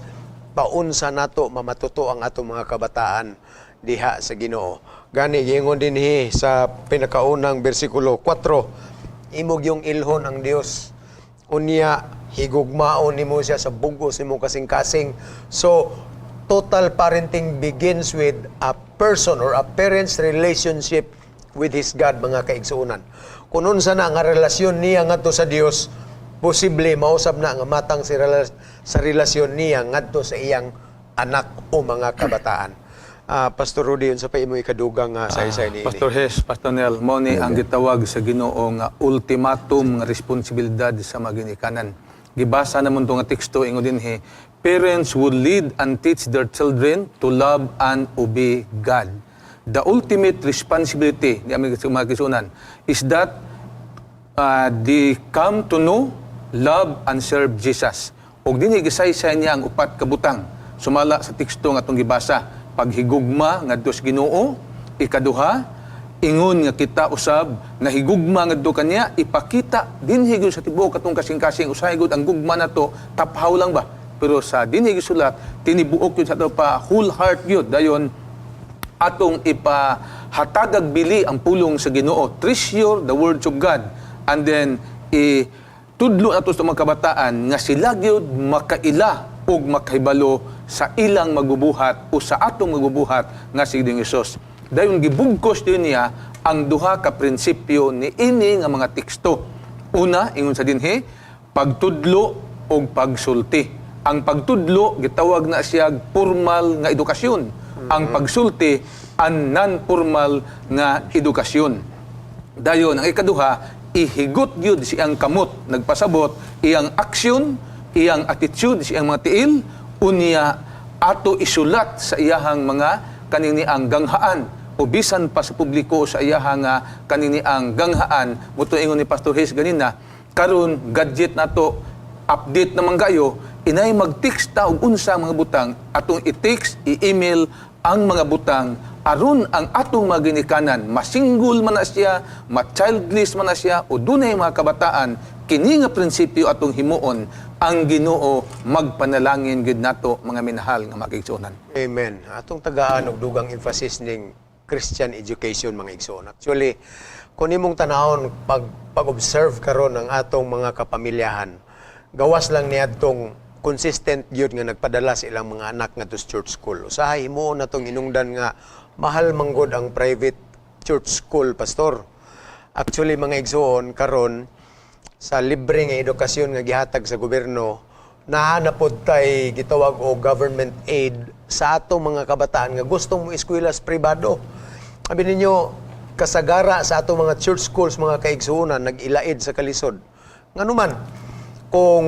paunsa nato mamatuto ang atong mga kabataan diha sa Ginoo. Gani giingon dinhi sa pinakaunang bersikulo 4, imong yung ilhon ang Dios. Unya higugmaon nimo siya sa bugos nimo kasing-kasing. So total parenting begins with a person or a parent's relationship with his God, mga kaigsuonan. Kung unsa na nga relasyon niya ngadto sa Dios, posible mausab na nga matang sa relasyon niya ngadto sa iyang anak o mga kabataan. Pastor Rudy, unsa pa imo ikadugang nga saysay ni ini? Pastor Hes, Pastor Nel, mo ni ang gitawag sa Ginoo nga ultimatum nga responsibilidad sa mga ginikanan. Gibasa namon to nga teksto, ingon dinhi, parents would lead and teach their children to love and obey God. The ultimate responsibility ni aming mga kaigsuonan is that they come to know, love, and serve Jesus. Og dinhi gisaysay niya ang upat ka butang. Sumala sa teksto nga atong gibasa, paghigugma ngadto sa Ginoo, ikaduha, ingon nga kita usab nahigugma ngadto kaniya, ipakita dinhi gyud sa tibuok atong kasing-kasing. Usahay gud ang gugma nato taphaw lang ba, pero sa dinhi gisulat, tinibuok gyud sa ato pa, whole heart gyud. Dayon atong ipahatagag bili ang pulong sa Ginoo, treasure the words of God, and then itudlo nato sa mga kabataan nga sila gyud makaila ug makahibalo sa ilang magbubuhat o sa atong magbubuhat nga si Ginoong Hesus. Dayon gibugkos din niya ang duha ka prinsipyo ni ini nga mga teksto. Una, ingon sa dinhi, pagtudlo ug pagsulti. Ang pagtudlo gitawag na siya formal nga edukasyon. Ang pagsulti ang non-formal nga edukasyon. Dayon ang ikaduha, ihigot gyud siyang kamot, nagpasabot iyang aksyon, iyang attitude, siyang mga tiil, unya ato isulat sa iyahang mga kaniniang ganghaan o bisan pa sa publiko sa iyahang kaniniang ganghaan. Muto ingon ni Pastor Hayes ganina, karon gadget nato update naman kayo, inay mag-text ta og unsa ang mga butang, atong i-text, i-email ang mga butang aron ang atong mga ginikanan, masinggol man na siya, ma-childless man na siya, o dunay mga kabataan, kini nga prinsipyo atong himuon, ang Ginoo magpanalangin gid nato, mga minahal nga mga. Amen. Atong tagaan og dugang emphasis ning Christian education, mga igsoon. Actually, kung imong tanahon pag pag-observe karon ang atong mga kapamilyahan, gawas lang niadtong consistent gyud nga nagpadala sa ilang mga anak ngadto sa church school. Usahay himuon natong inungdan nga mahal manggod ang private church school, Pastor. Actually, mga igsoon, karon sa libre nga edukasyon nga gihatag sa gobyerno, naa na pod tay gitawag og government aid sa atong mga kabataan nga gustong mo eskwela sa pribado. Abi ninyo, kasagara sa atong mga church schools, mga kaigsuonan, nag-ilaid sa kalisod. Nganuman, kung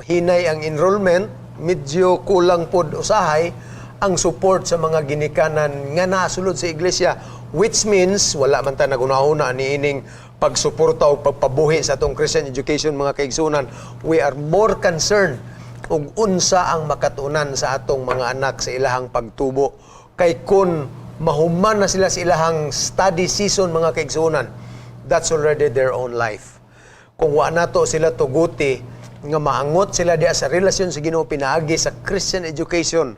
hinay ang enrollment, medyo kulang pod usahay ang support sa mga ginikanan nga nasulod sa iglesia, which means wala man ta nagunahuna niining pagsuporta o pagpabuhi sa atong Christian education, mga kaigsunan. We are more concerned ug unsa ang makatunan sa atong mga anak sa ilahang pagtubo, kay kun mahuman na sila sa ilahang study season, mga kaigsunan, that's already their own life. Kung wa nato sila tuguti nga maangot sila diha sa relasyon sa Ginoo pinaagi sa Christian education,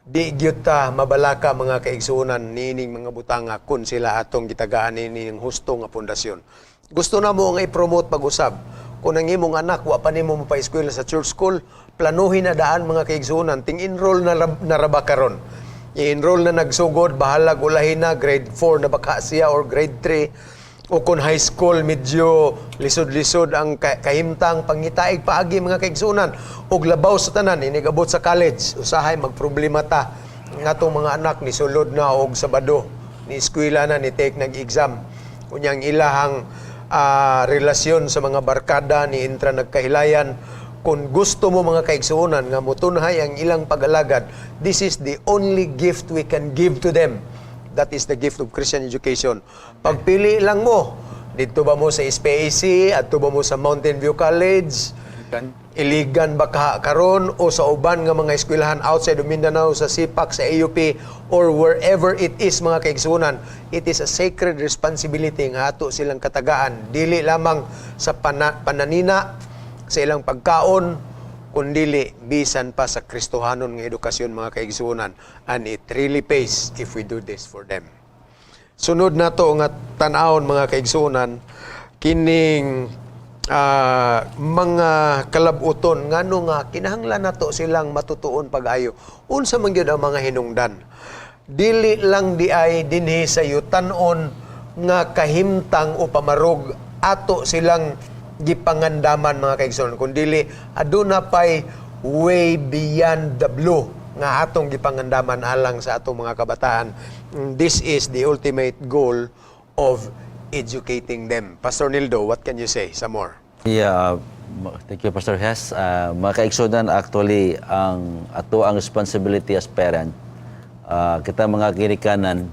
di gyud ta mabalaka, mga kaigsuonan, niining mga butanga kun sila atong gitagaan nining husto nga pundasyon. Gusto na mo nga i-promote pag-usab. Kung ang imong anak wa pa nimo mapaeskwela sa church school, planuhin na daan, mga kaigsuonan, ting enroll na, na ra ba karon. I-enroll na nagsugod, bahalag ulahin na grade 4 na baka siya or grade 3, o kung high school medyo lisod-lisod ang kahimtang, pangitaig paagi, mga kaigsunan. Ug labaw sa tanan, inigabot sa college, usahay magproblema ta ngatong mga anak ni sulod na og Sabado, ni eskwela na, ni take nag-exam, unyang ilahang relasyon sa mga barkada ni intra nagkahilayan. Kung gusto mo, mga kaigsuonan, nga motunhay ang ilang pag-alagad, this is the only gift we can give to them. That is the gift of Christian education. Pagpili lang mo, didto ba mo sa SPAC, adto ba mo sa Mountain View College, Kan? Iligan ba ka karon o sa uban nga mga eskwelahan outside of Mindanao, sa CPAC, sa AUP or wherever it is, mga kaigsuonan, it is a sacred responsibility nga ato silang katagaan dili lamang sa pananina, sa ilang pagkaon, kundili bisan pa sa Kristohanon nga edukasyon, mga kaigsuonan, and it really pays if we do this for them. Sunod nato nga tan-awon, mga kaigsuonan, kining mga kalabuton ngano nga kinahanglan nato silang matutuon pag-ayo. Unsa man gyud ang mga hinungdan? Dili lang di ay dinhi sa yutanon nga kahimtang o pamarog ato silang gipangandaman, mga kaigsuonan, kundili aduna pay way beyond the blue nga atong gipangandaman alang sa atong mga kabataan. This is the ultimate goal of educating them. Pastor Nildo, what can you say some more? Yeah, thank you, Pastor Hess. Mga kaigsuonan, actually, ang ato ang responsibility as parent, kita mga ginikanan,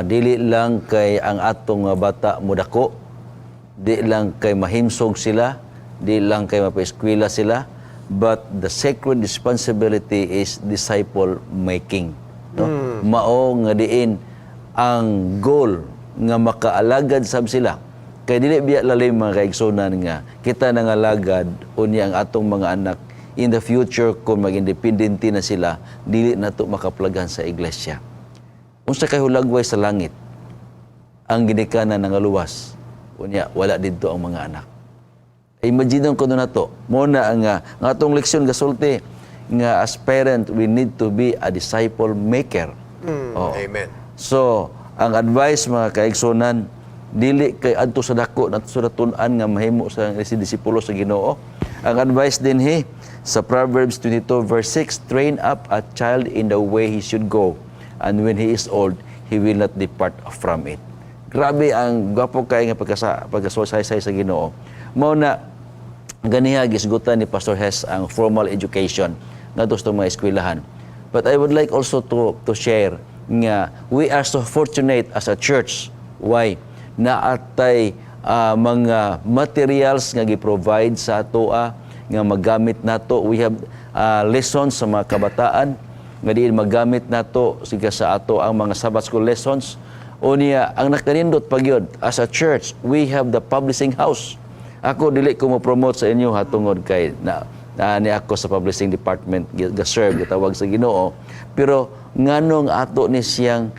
dili lang kay ang atong nga bata mudako, di lang kay mahimsog sila, di lang kay mapaeskwela sila, but the sacred responsibility is disciple making. No? Mao nga diin ang goal nga makaalagad sab sila. Kay dili biya lalim, mga kaigsunan, nga kita nangalagad, unya ang atong mga anak in the future, kung mag-independente na sila, dili nato makaplagan sa iglesia. Unsa kay hulagway sa langit ang ginikanan nangaluwas, unya wala didto ang mga anak? Imagine ko na to. Mao na ang atong leksyon gasulti nga as parent we need to be a disciple maker. Oo. Amen. So, ang advice, mga kaigsunan, dili kay adto sa dako nato sa tun-an nga mahimo sa si disipulo sa Ginoo. Ang advice dinhi sa Proverbs 22 verse 6, "Train up a child in the way he should go, and when he is old, he will not depart from it." Grabe ang gwapo kay nga pagkasusaysay sa Ginoo. Mao na ganiha gisgutan ni Pastor Hess ang formal education ngadto sa mga eskwelahan. But I would like also to share nga we are so fortunate as a church. Why? Naatay mga materials nga gi-provide sa atoa nga magamit nato. We have lessons sa mga kabataan nga diin magamit nato siga sa ato ang mga Sabbath school lessons. Unya, ang nakanindot pa gyud, as a church, we have the publishing house. Ako dili ko mo promote sa inyo ha, tungod kay na ni ako sa publishing department ga-serve, gitawag sa Ginoo. Pero nganong ato ni siyang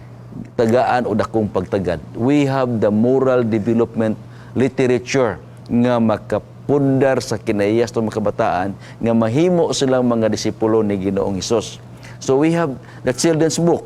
tagaan o dakong pagtagad? We have the moral development literature nga makapundar sa kinaiya sa mga kabataan nga mahimo silang mga disipulo ni Ginoong Hesus. So we have the children's book.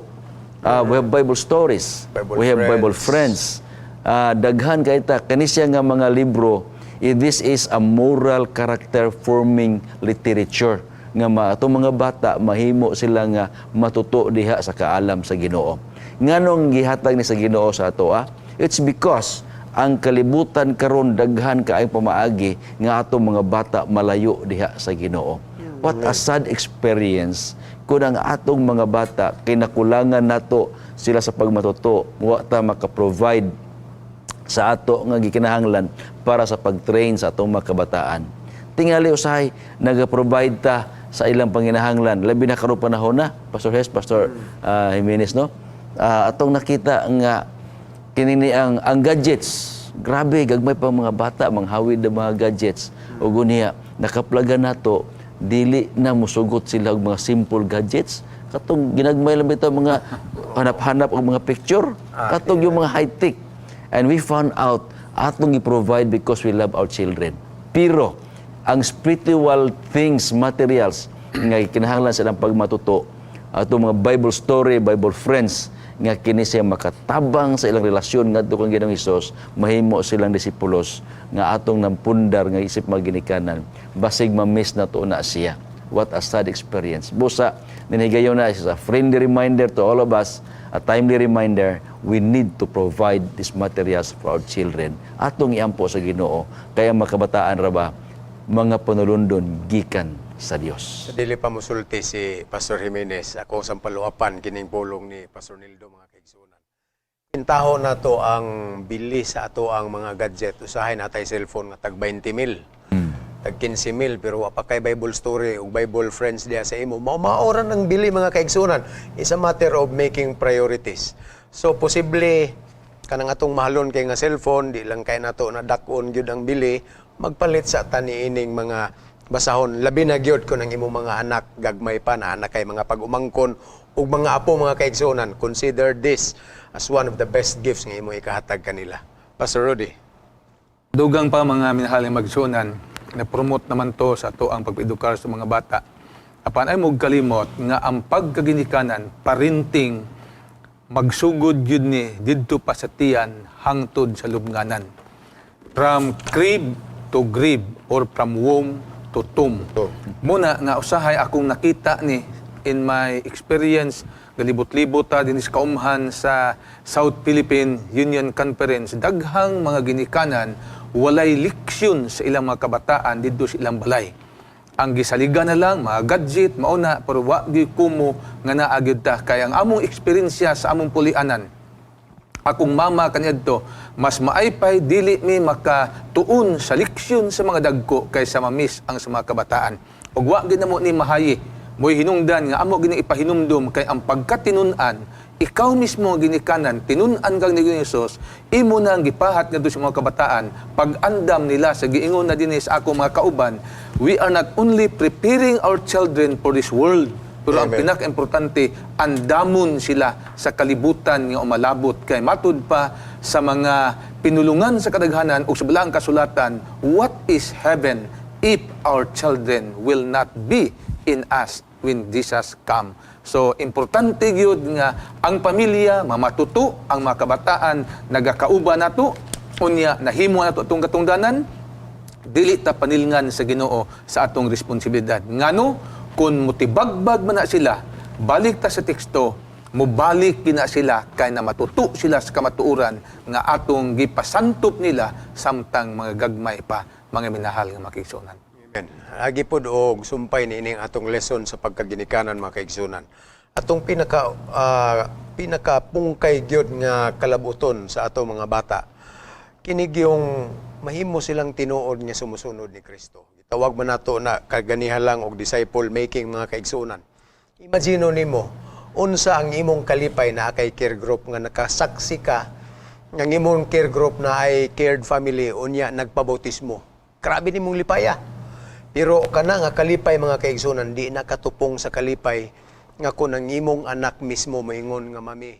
We have Bible stories. Bible We have Bible Friends. Friends. Daghan kay ta kani siya nga mga libro. This is a moral character forming literature nga atong mga bata mahimo sila nga matuto diha sa kaalam sa Ginoo. Nganong gihatag ni sa Ginoo sa ato ah? It's because ang kalibutan karon daghan kaayong pamaagi nga atong mga bata malayo diha sa Ginoo. What a sad experience kung ang atong mga bata kinakulangan nato sila sa pagmatuto, wa ta maka-provide sa ato nga gikinahanglan para sa pag-train sa atong mga kabataan. Tingali usahay naga-provide ta sa ilang panginahanglan, labi na karon panahon na, Pastor Hes, Pastor Jimenez, no? Atong nakita nga kini ni ang gadgets. Grabe gagmay pa mga bata manghawid ang mga gadgets. Ug unya nakaplagan nato, dili na musugot sila og mga simple gadgets, katong ginagmay lang bitaw mga hanap-hanap og mga picture, katong yung mga high-tech. And we found out atong i-provide because we love our children. Pero ang spiritual things, materials nga kinahanglan sa ilang pagmatuto, atong mga Bible story, Bible friends, nga kini siya makatabang sa ilang relasyon ngadto kang Ginoong Hesus, mahimo silang disipulos nga atong nampundar nga isip maginikanan, basig ma-miss na to na siya. What a sad experience. Busa ninigayon na is a friendly reminder to all of us, a timely reminder, we need to provide these materials for our children. Atong iampo sa Ginoo kaya makabataan ra ba. mga panulundon gikan sa Dios. Sa dili pa musulti si Pastor Jimenez, ako sa paluapan kining pulong ni Pastor Nildo, mga kaigsunan. Pintaho nato ang bili sa ato ang mga gadget. Usahay natay cellphone nga tag 20 mil. Tag 15 mil, pero wa pa kay Bible story ug Bible friends diha sa imo. Mao maoran ang bili, mga kaigsunan. It's a matter of making priorities. So posible kanang atong mahalon kay nga cellphone, di lang kay nato na dak-on gyud ang bili, magpalit sa taniining mga basahon, labi na gyud kun ang imong mga anak gagmay pa na anak kay mga pag-umangkon ug mga apo, mga kaigsuonan. Consider this as one of the best gifts nga imong ikahatag kanila. Pastor Rudy. Dugang pa, mga minahal nga magsunan, na-promote naman to sa ato ang pag-edukar sa mga bata. Apan ayaw mo kalimot nga ang pagkaginikanan, parenting, magsugod yun ni didto pa sa tiyan hangtod sa lubnganan. From crib to grave or from womb to tomb. Muna nga usahay akong nakita ni in my experience, galibot-libot ta dinhi sa kaumhan sa South Philippine Union Conference, daghang mga ginikanan walay leksyon sa ilang mga kabataan didto sa ilang balay. Ang gisaligan na lang mga gadget mauna, pero wa gyud kumo nga naa gyud ta, kay ang among eksperyensya sa among pulianan, akong mama kaniadto, mas maaypay dili mi makatuon sa leksyon sa mga dagko kaysa mamiss ang sa mga kabataan. Ug wa gid namo ni mahayi. Mo'y hinungdan nga amo gini ipahinumdum, kay ang pagkatinun-an, ikaw mismo ang ginikanan, tinun-an kang ni Jesus, imo na ang gipahat ngadto sa mga kabataan, pag-andam nila sa giingon na dinhi sa ako mga kauban, we are not only preparing our children for this world, pero ang Amen. Pinaka-importante, andamon sila sa kalibutan nga umalabot. Kay matud pa sa mga pinulungan sa kadaghanan o sa balaang kasulatan, what is heaven if our children will not be in us when Jesus come? So, importante gyud nga ang pamilya mamatuto, ang mga kabataan nagakauban nato, unya nahimo nato atong katungdanan, dili ta panilngan sa Ginoo sa atong responsibilidad. Ngano kung mutibagbag man na sila, balik ta sa teksto, mubalik kina sila kay na matuto sila sa kamatuoran nga atong gipasantop nila samtang mga gagmay pa, mga minahal nga makigsunan. Amen. Agi pod og sumpay ni ining atong lesson sa pagkaginikanan, mga kaigsunan. Atong pinaka pungkay gyud nga kalabuton sa atong mga bata. Kini yung mahimo silang tinuod nga sumusunod ni Kristo. Gitawag man nato na kaganiha lang og disciple making, mga kaigsunan. Imagine nimo unsa ang imong kalipay na kay care group nga nakasaksi ka nga ang imong care group na ay cared family, unya nagpabautismo. Grabe nimong lipaya. Pero kana nga kalipay, mga kaigsunan, di na katupong sa kalipay nga kung ang imong anak mismo moingon nga, "Mami,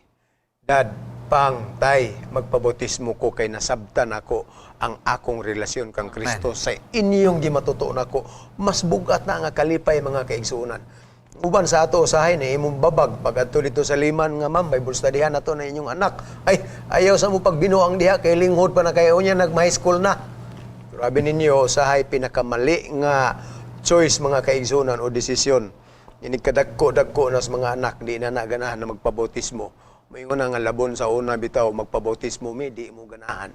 Dad, pang, tay, magpabautismo ko kay nasabtan ako ang akong relasyon kang Kristo sa inyong gimatutuon nako." Mas bugat na nga kalipay, mga kaigsunan. Uban sa ato usahay na imong babag pag adto dito sa liman nga, "Ma'am, Bible studyhan nato na inyong anak." "Ay, ayaw sa mo pagbinuang diha kay linghod pa na kayo niya, nag-high school na." Grabe ninyo, usahay pinakamali nga choice, mga kaigsunan, o desisyon. Inig kadagko-dagko na sa mga anak, di na ganahan na magpabautismo. Moingon na nga labon sa una bitaw, "Magpabautismo mi, di mo ganahan."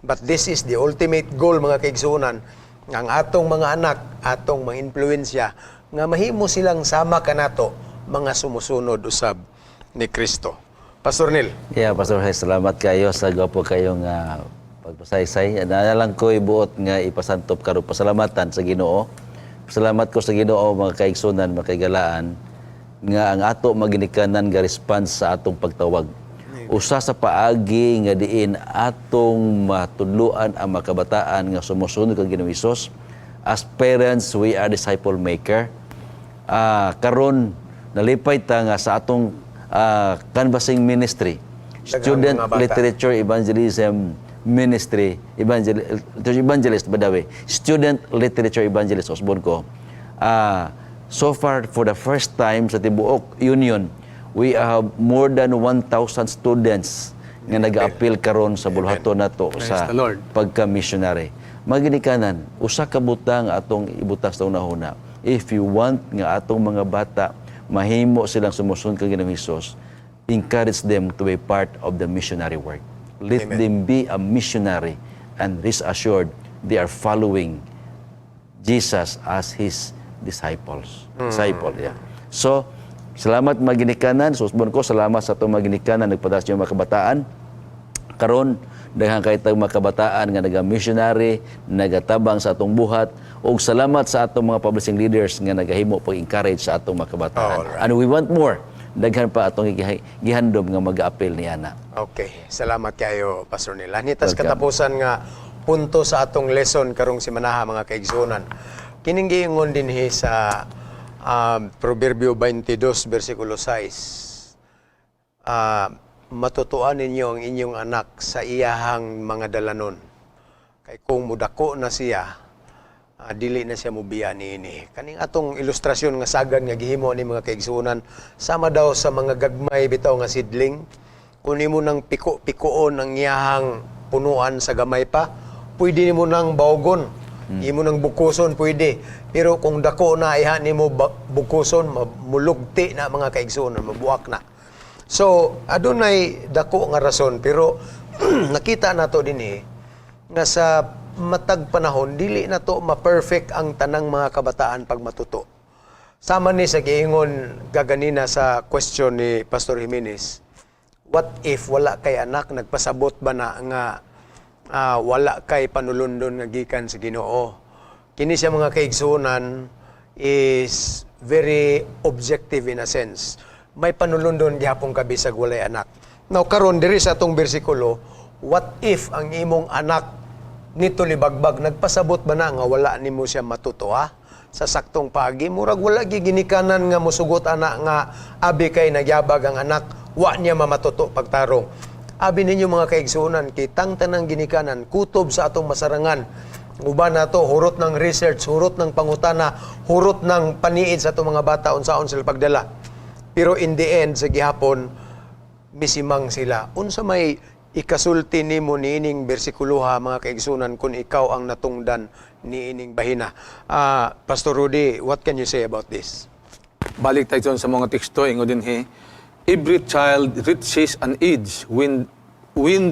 But this is the ultimate goal, mga kaigsunan, nga ang atong mga anak, atong mga impluensya, nga mahimo silang sama kanato, mga sumusunod usab ni Kristo. Pastor Neil. Yeah, Pastor Hes, salamat kayo sa gwapo kayong pagpasaysay. Naa lang ko ibuot nga ipasantop karon, pasalamatan sa Ginoo. Salamat ko sa Ginoo, mga kaigsunan, mga kaigalaan, nga ang ato maginikanan ga response sa atong pagtawag. Usa sa paagi nga diin atong matudluan ang mga kabataan nga sumusunod kang Ginoong Hesus. As parents, we are disciple maker. Karon nalipay ta nga sa atong canvassing ministry, student mga bata. Literature evangelism ministry, literature evangelist by the way, student literature evangelist Osborne ko. So far, for the first time sa tibuok union, we have more than 1,000 students nga nag-apil karon sa buluhaton nato Praise sa the Lord. Pagka-missionary. Maginikanan, usa ka butang atong ibutang sa unahuna. If you want nga atong mga bata mahimo silang sumusunod kang Ginoong Hesus, encourage them to be part of the missionary work. Let them be a missionary and rest assured they are following Jesus as his disciples. Disciple, yeah. So, salamat, mga ginikanan. Susbon ko, salamat sa atong mga ginikanan nagpadas yung mga kabataan. Karon daghan kay tag mga kabataan nga naga-missionary, nagatabang sa atong buhat, ug salamat sa atong mga publishing leaders nga nagahimo pag-encourage sa atong mga kabataan. And we want more. Daghan pa atong gihandom nga mag-apil ni ana. Okay, salamat kayo, Pastor Nila. Nitas Welcome. Katapusan nga punto sa atong lesson karong simanaha, mga kaigsunan. Kining giingon dinhi sa Proverbio 22 versikulo 6. Matutuan ninyo ang inyong anak sa iyahang mga dalanon. Kay kung mudako na siya, dili na siya mubiya niini. Kaning atong ilustrasyon nga sagad nga gihimo ni mga kaigsuonan, sama daw sa mga gagmay bitaw nga sidling, kung nimo nang piko-pikoon ang iyahang punuan sa gamay pa, pwede nimo nang bawgon. Imo nang bukuson pwede. Pero kung dako na iha nimo bukuson, mulugti na, mga kaigsuonan, mabuak na. So, adunay dako nga rason, pero nakita nato dinhi nga sa matag panahon dili na to ma-perfect ang tanang mga kabataan pag matuto. Sama ni sa giingon gaganina sa question ni Pastor Jimenez, what if wala kay anak, nagpasabot ba na nga wala kay panulundon nga gikan sa Ginoo? Kini siya, mga kaigsuonan, is very objective in a sense. May panulundon gihapon ka bisag walay anak. Now karon diri sa atong bersikulo, what if ang imong anak nito libagbag, nagpasabot ba na nga wala nimo siya matuto sa saktong paagi? Murag wala giginikanan nga musugot ana nga abi kay nagyabag ang anak, wa niya mamatuto pagtarong. Abi ninyo, mga kaigsuonan, kitang tanang ginikanan kutob sa atong masarangan, uban nato hurot ng research, hurot ng pangutana, hurot ng paniid sa atong mga bata unsaon sila pagdala, pero in the end sa gihapon misimang sila. Unsa may ikasulti nimo niining bersikuloha, mga kaigsunan, kung ikaw ang natungdan niining bahina? Pastor Rudy, what can you say about this? Balik tayo sa mga teksto, ingon dinhi, every child reaches an age when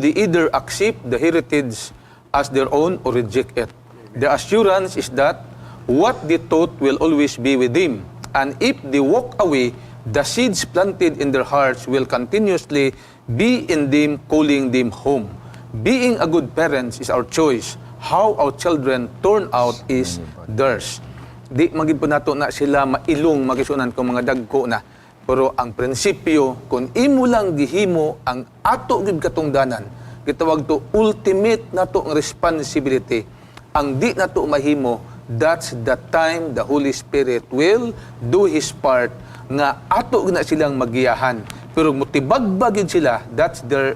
they either accept the heritage as their own or reject it. The assurance is that what they taught will always be with them. And if they walk away, the seeds planted in their hearts will continuously be in them, calling them home. Being a good parent is our choice. How our children turn out is theirs. Di magid po nato na sila mailong magisunan kung mga dagko na. Pero ang prinsipyo, kung imo lang gihimo ang ato gid katungdanan, gitawag to ultimate nato ang responsibility. Ang di nato mahimo, that's the time the Holy Spirit will do His part nga ato na silang magiyahan. Pero mutibagbag gid sila, that's their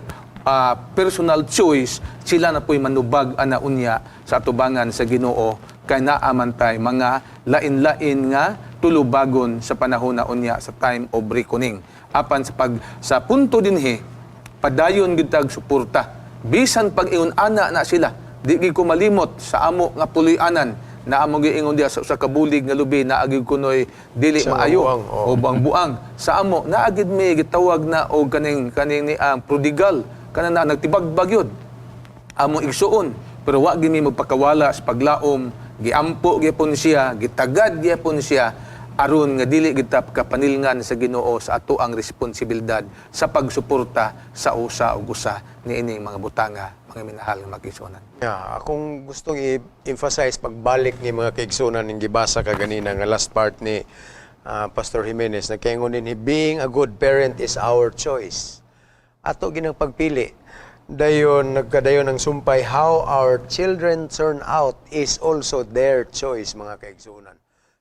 personal choice, sila na po'y manubag ana unya sa atubangan sa Ginoo kay naa man tay mga lain-lain nga tulubagon sa panahon na unya sa time of reckoning. Apan sa punto dinhi, padayon gid tag suporta. Bisan pag ingon ana na sila, di gid ko malimot sa amo nga puloy-anan na amo giingon diya sa usa ka bulig nga lubi na agig kunoy dili Sa maayo buang, oo. O buang-buang sa amo naagid mi gitawag na og kaning kaning ni ang prodigal kana na nagtibagbag yun among igsuon, pero wa gid mi magpakawala sa paglaom. Giampo gyapon siya, gitagad gyapon siya aron nga dili gid ta kapanilngan sa Ginoo sa ato ang responsibilidad sa pagsuporta sa usa ug usa niining mga butanga, mga minahal nga magigsuonan. Yeah, akong gustong i-emphasize pagbalik ni mga kaigsunan ning gibasa kaganina nga last part ni Pastor Jimenez na kaingon din, being a good parent is our choice. Ato ginang pagpili. Dayon nagkadayon ang sumpay, how our children turn out is also their choice, mga kaigsunan.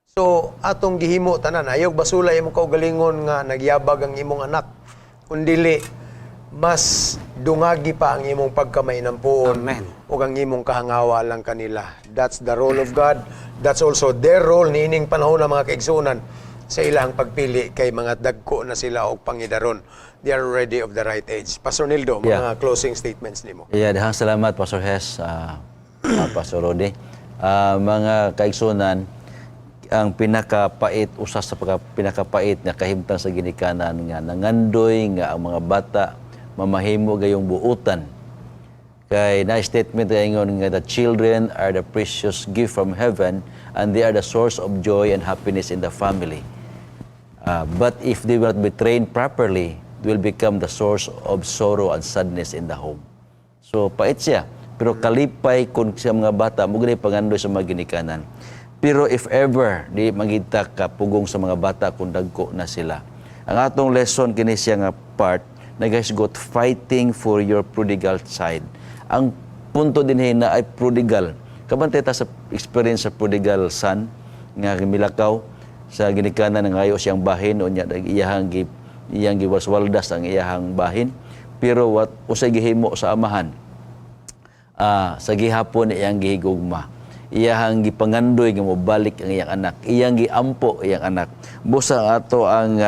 So atong gihimo tanan, ayaw basula imong kaugalingon nga nagyabag ang imong anak. Kung dili, mas dungagi pa ang imong pagkamainampuon Amen. ug ang imong kahangawa lang kanila. That's the role of God. That's also their role niining panahon ng mga kaigsunan sa ilang pagpili kay mga dagko na sila og pangidaron. They are already of the right age. Pastor Nildo, mga closing statements nimo. Yeah, dahang salamat, Pastor Hes, Pastor Rodi. Mga kaigsunan, ang pinakapait, usa sa pinakapait nga kahimtang sa ginikanan nga nangandoy nga ang mga bata mamahimo gayong buutan. Kay Kay na statement ingon nga the children are the precious gift from heaven and they are the source of joy and happiness in the family. But if they will not be trained properly, they will become the source of sorrow and sadness in the home. So, pait siya. Pero kalipay kung sa mga bata, mo gani pangandoy sa mga ginikanan. Pero if ever, di mangita ka pugong sa mga bata kung dagko na sila. Ang atong lesson kini siya nga part, nagahisgot fighting for your prodigal child. Ang punto din na ay prodigal. Kabantay ta sa experience sa prodigal son nga milakaw sa ginikanan nga ayo siyang bahin, unya iyang giwaswaldas ang iyahang bahin, pero what usay gihimo sa amahan? Sa gihapon iyang gihigugma, iyahang gipangandoy nga mobalik ang iyang anak, iyang giampo iyang anak. Busa ato ang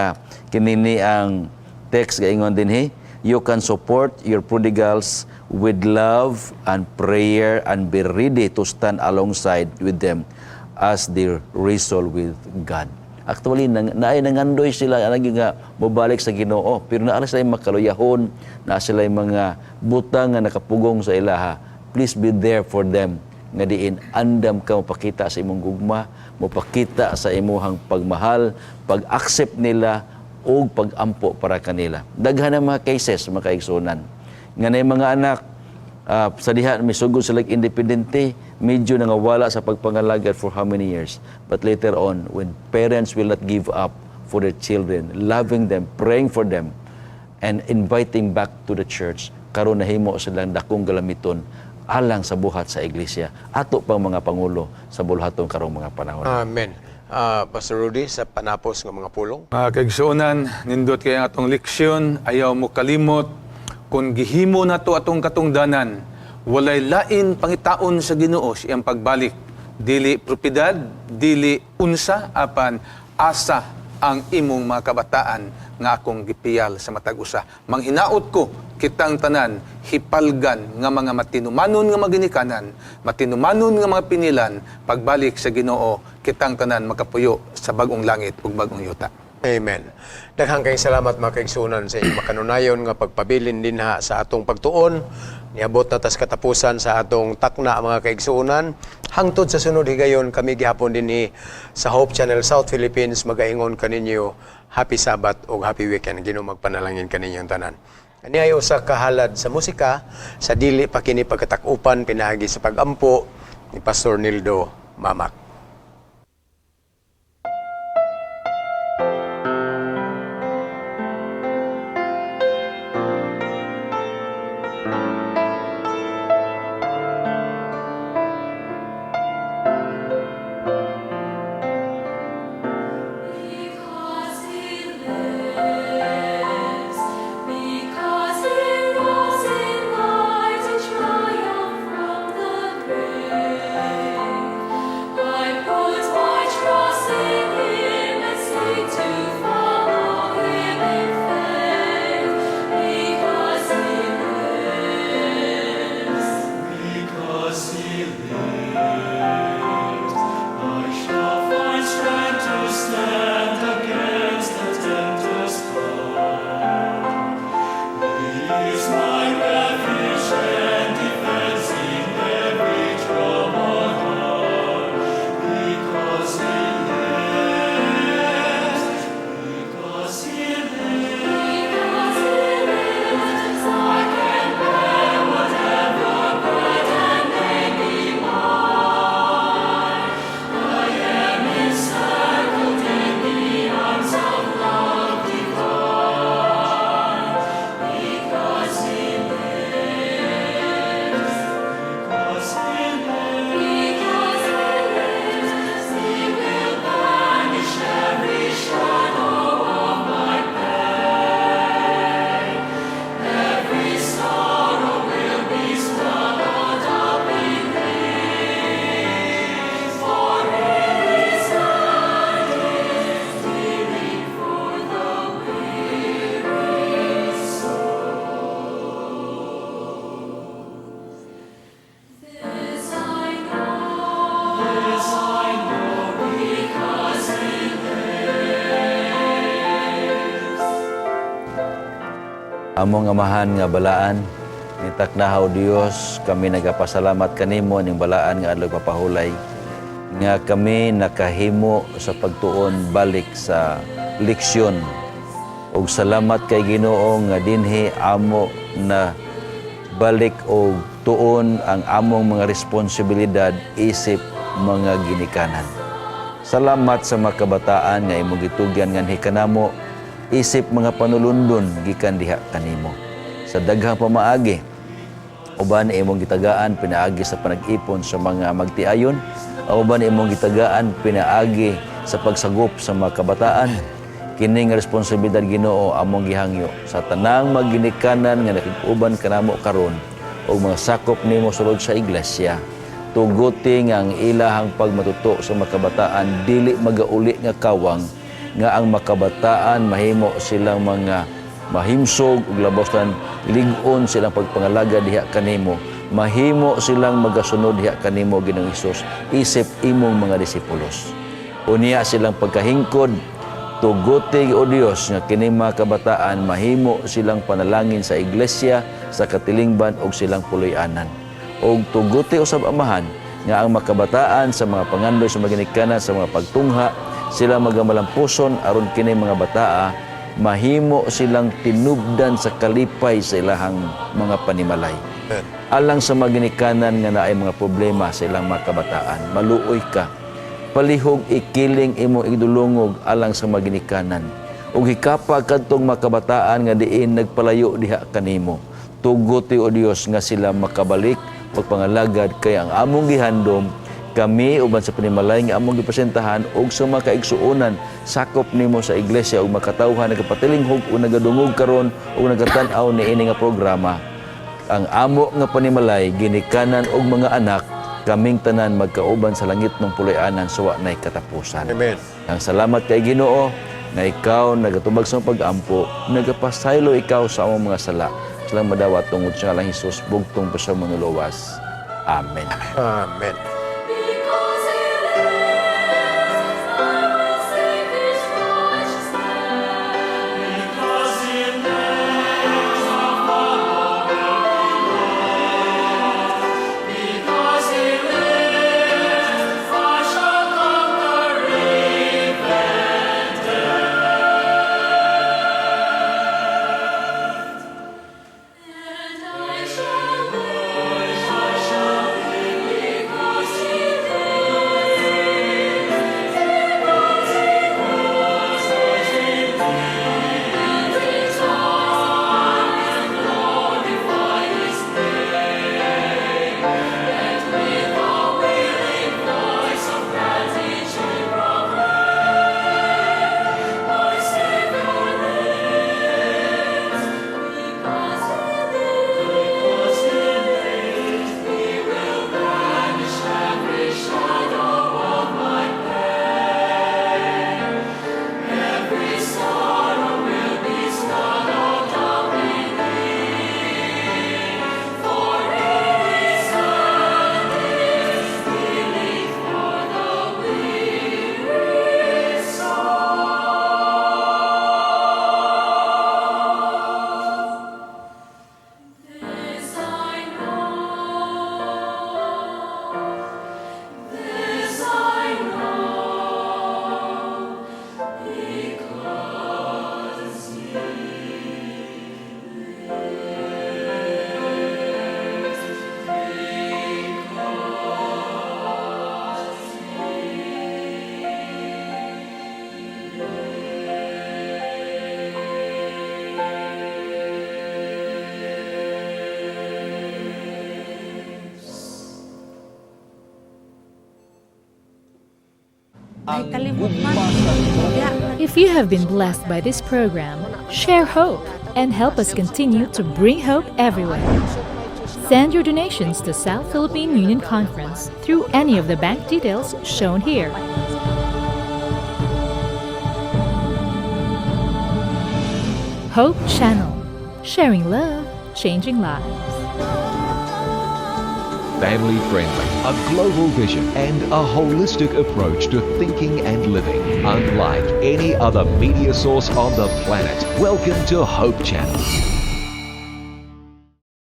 kinini ang text gaingon dinhi, you can support your prodigals with love and prayer and be ready to stand alongside with them as they wrestle with God. Actually, naay nangandoy sila lagi nga mobalik sa Ginoo, pero naa sila makaluyahon, naa sila mga butang nga nakapugong sa ilaha. Please be there for them nga diin andam ka mopakita sa imong gugma, mopakita sa imuhang pagmahal, pag-accept nila ug pag-ampo para kanila. Daghan ang mga cases, mga kaigsunan, nga nay mga anak sa diha misugod sila independente, medyo nangawala sa pagpangalagad for how many years. But later on, when parents will not give up for their children, loving them, praying for them, and inviting back to the church, karon nahimo silang dakong galamiton alang sa buhat sa iglesia. Ato pang mga pangulo sa buluhaton karong mga panahon. Amen. Pastor Rudy, sa panapos nga mga pulong. Mga kaigsuonan, nindot kay ang atong leksyon, ayaw mo kalimot, kung gihimo nato atong katungdanan, walay lain pangitaon sa Ginoo sa iyang pagbalik. Dili propiedad, dili unsa, apan asa ang imong mga kabataan nga akong gipiyal sa matag usa. Manghinaot ko kitang tanan hipalgan nga mga matinumanon nga maginikanan, matinumanon nga mga pinilan, pagbalik sa Ginoo kitang tanan makapuyo sa bag-ong langit ug bag-ong yuta. Amen. Daghang kayong salamat, mga kaigsunan, sa inyong makanunayon nga pagpabilin dinha sa atong pagtuon. Niabot na tas katapusan sa atong takna, mga kaigsuonan. Hangtod sa sunod higayon, kami gihapon dinhi sa Hope Channel South Philippines magaingon kaninyo Happy Sabbath ug Happy Weekend. Ginoo magpanalangin kaninyong tanan. Ani ay usa ka halad sa musika sa dili pa kini pagkatakupan pinaagi sa pagampo ni Pastor Nildo Mamak. Because he lives, because he rose in mighty triumph from the grave, I put my trust in him and seek to follow him in faith, because he lives. Because he lives, I shall find strength to stand against the tempter's power. He is my refuge and defense in every troubled heart. Because he lives, because he lives. Because he lives, I can bear whatever burden may be mine. I am encircled in the arms of love divine. Because he lives, Because he lives. because he lives, he will banish every shadow of my pain. Every sorrow will be swallowed up in Him. For His hand is healing for the weary soul. This I know, This I know, because He lives. Among Amahan nga balaan, Nitakna, O Dios, kami nagapasalamat kanimo ning balaan nga adlaw papahulay nga kami nakahimo sa pagtuon balik sa leksyon. Ug salamat kay Ginoo nga dinhi amo na balik og tuon ang among mga responsibilidad isip mga ginikanan. Salamat sa mga kabataan nga imong gitugyan nganhi kanamo isip mga panulundon gikan diha kanimo. Sa daghang pamaagi, uban imong gitagaan pinaagi sa panag-ipon sa mga magtiayon, uban imong gitagaan pinaagi sa pagsagop sa mga kabataan. Kining responsibilidad, Ginoo, among gihangyo sa tanang maginikanan nga nakig-uban kanamo karon ug mga sakop nimo sulod sa iglesia. Tuguti nga ang ilahang pagmatuto sa makabataan dili magauli nga kawang, nga ang makabataan mahimo silang mga mahimsog ug labasan lig-on silang pagpangalaga diha kanimo, mahimo silang magasunod diha kanimo, Ginoong Hesus, isip imong mga disipulos. Unya silang pagkahingkod, tuguti, O Dios, nga kini mga kabataan mahimo silang panalangin sa iglesia, sa katilingban ug silang puloy-anan. Ug tuguti usab, Amahan, nga ang makabataan sa mga pangandoy sa maginikanan, sa mga pagtungha, sila magamalampuson aron kini mga bataa mahimo silang tinubdan sa kalipay sa ilahang mga panimalay. Alang sa maginikanan nga naay mga problema sa ilang mga kabataan, maluoy ka. Palihog ikiling imo igdulungog alang sa maginikanan. Ug hikapa kadtong mga kabataan nga diin nagpalayo diha kanimo. Tuguti, O Dios, nga sila makabalik pagpangalagad, kay ang among gihandom kami uban sa panimalay nga among gipresentahan ug sa mga kaigsuonan sakop nimo sa iglesia ug makatawhan nagapatilinghog o nagadungog karon ug nagatan-aw niini nga programa, ang amo nga panimalay, ginikanan og mga anak, kaming tanan magkauban sa langit ng puloy-anan sa wa nay katapusan. Amen. Ang salamat kay Ginoo na ikaw nagatubag sa pag-ampo, nagapasaylo ikaw sa among mga sala. Silang madawat tungod sa ngalan Jesus, bugtong pa sa manuluwas. Amen. Amen. Because he lives, I will sing his righteousness. Because he lives, I follow will be lost. Because he lives, I shall conquer even death. And I shall live because he lives, because he lives, and rejoice and glorify his name, and with a willing voice of gratitude proclaim, my Savior lives, because he lives, he will banish every shadow of my pain. Every sorrow will be swallowed up in Him. For in His hand is healing for the weary soul. This I know, this I know, because he lives, because Ay, kalimot man. Ya. If you have been blessed by this program, share hope and help us continue to bring hope everywhere. Send your donations to South Philippine Union Conference through any of the bank details shown here. Hope Channel, sharing love, changing lives. Family friendly, a global vision, and a holistic approach to thinking and living. Unlike any other media source on the planet. Welcome to Hope Channel.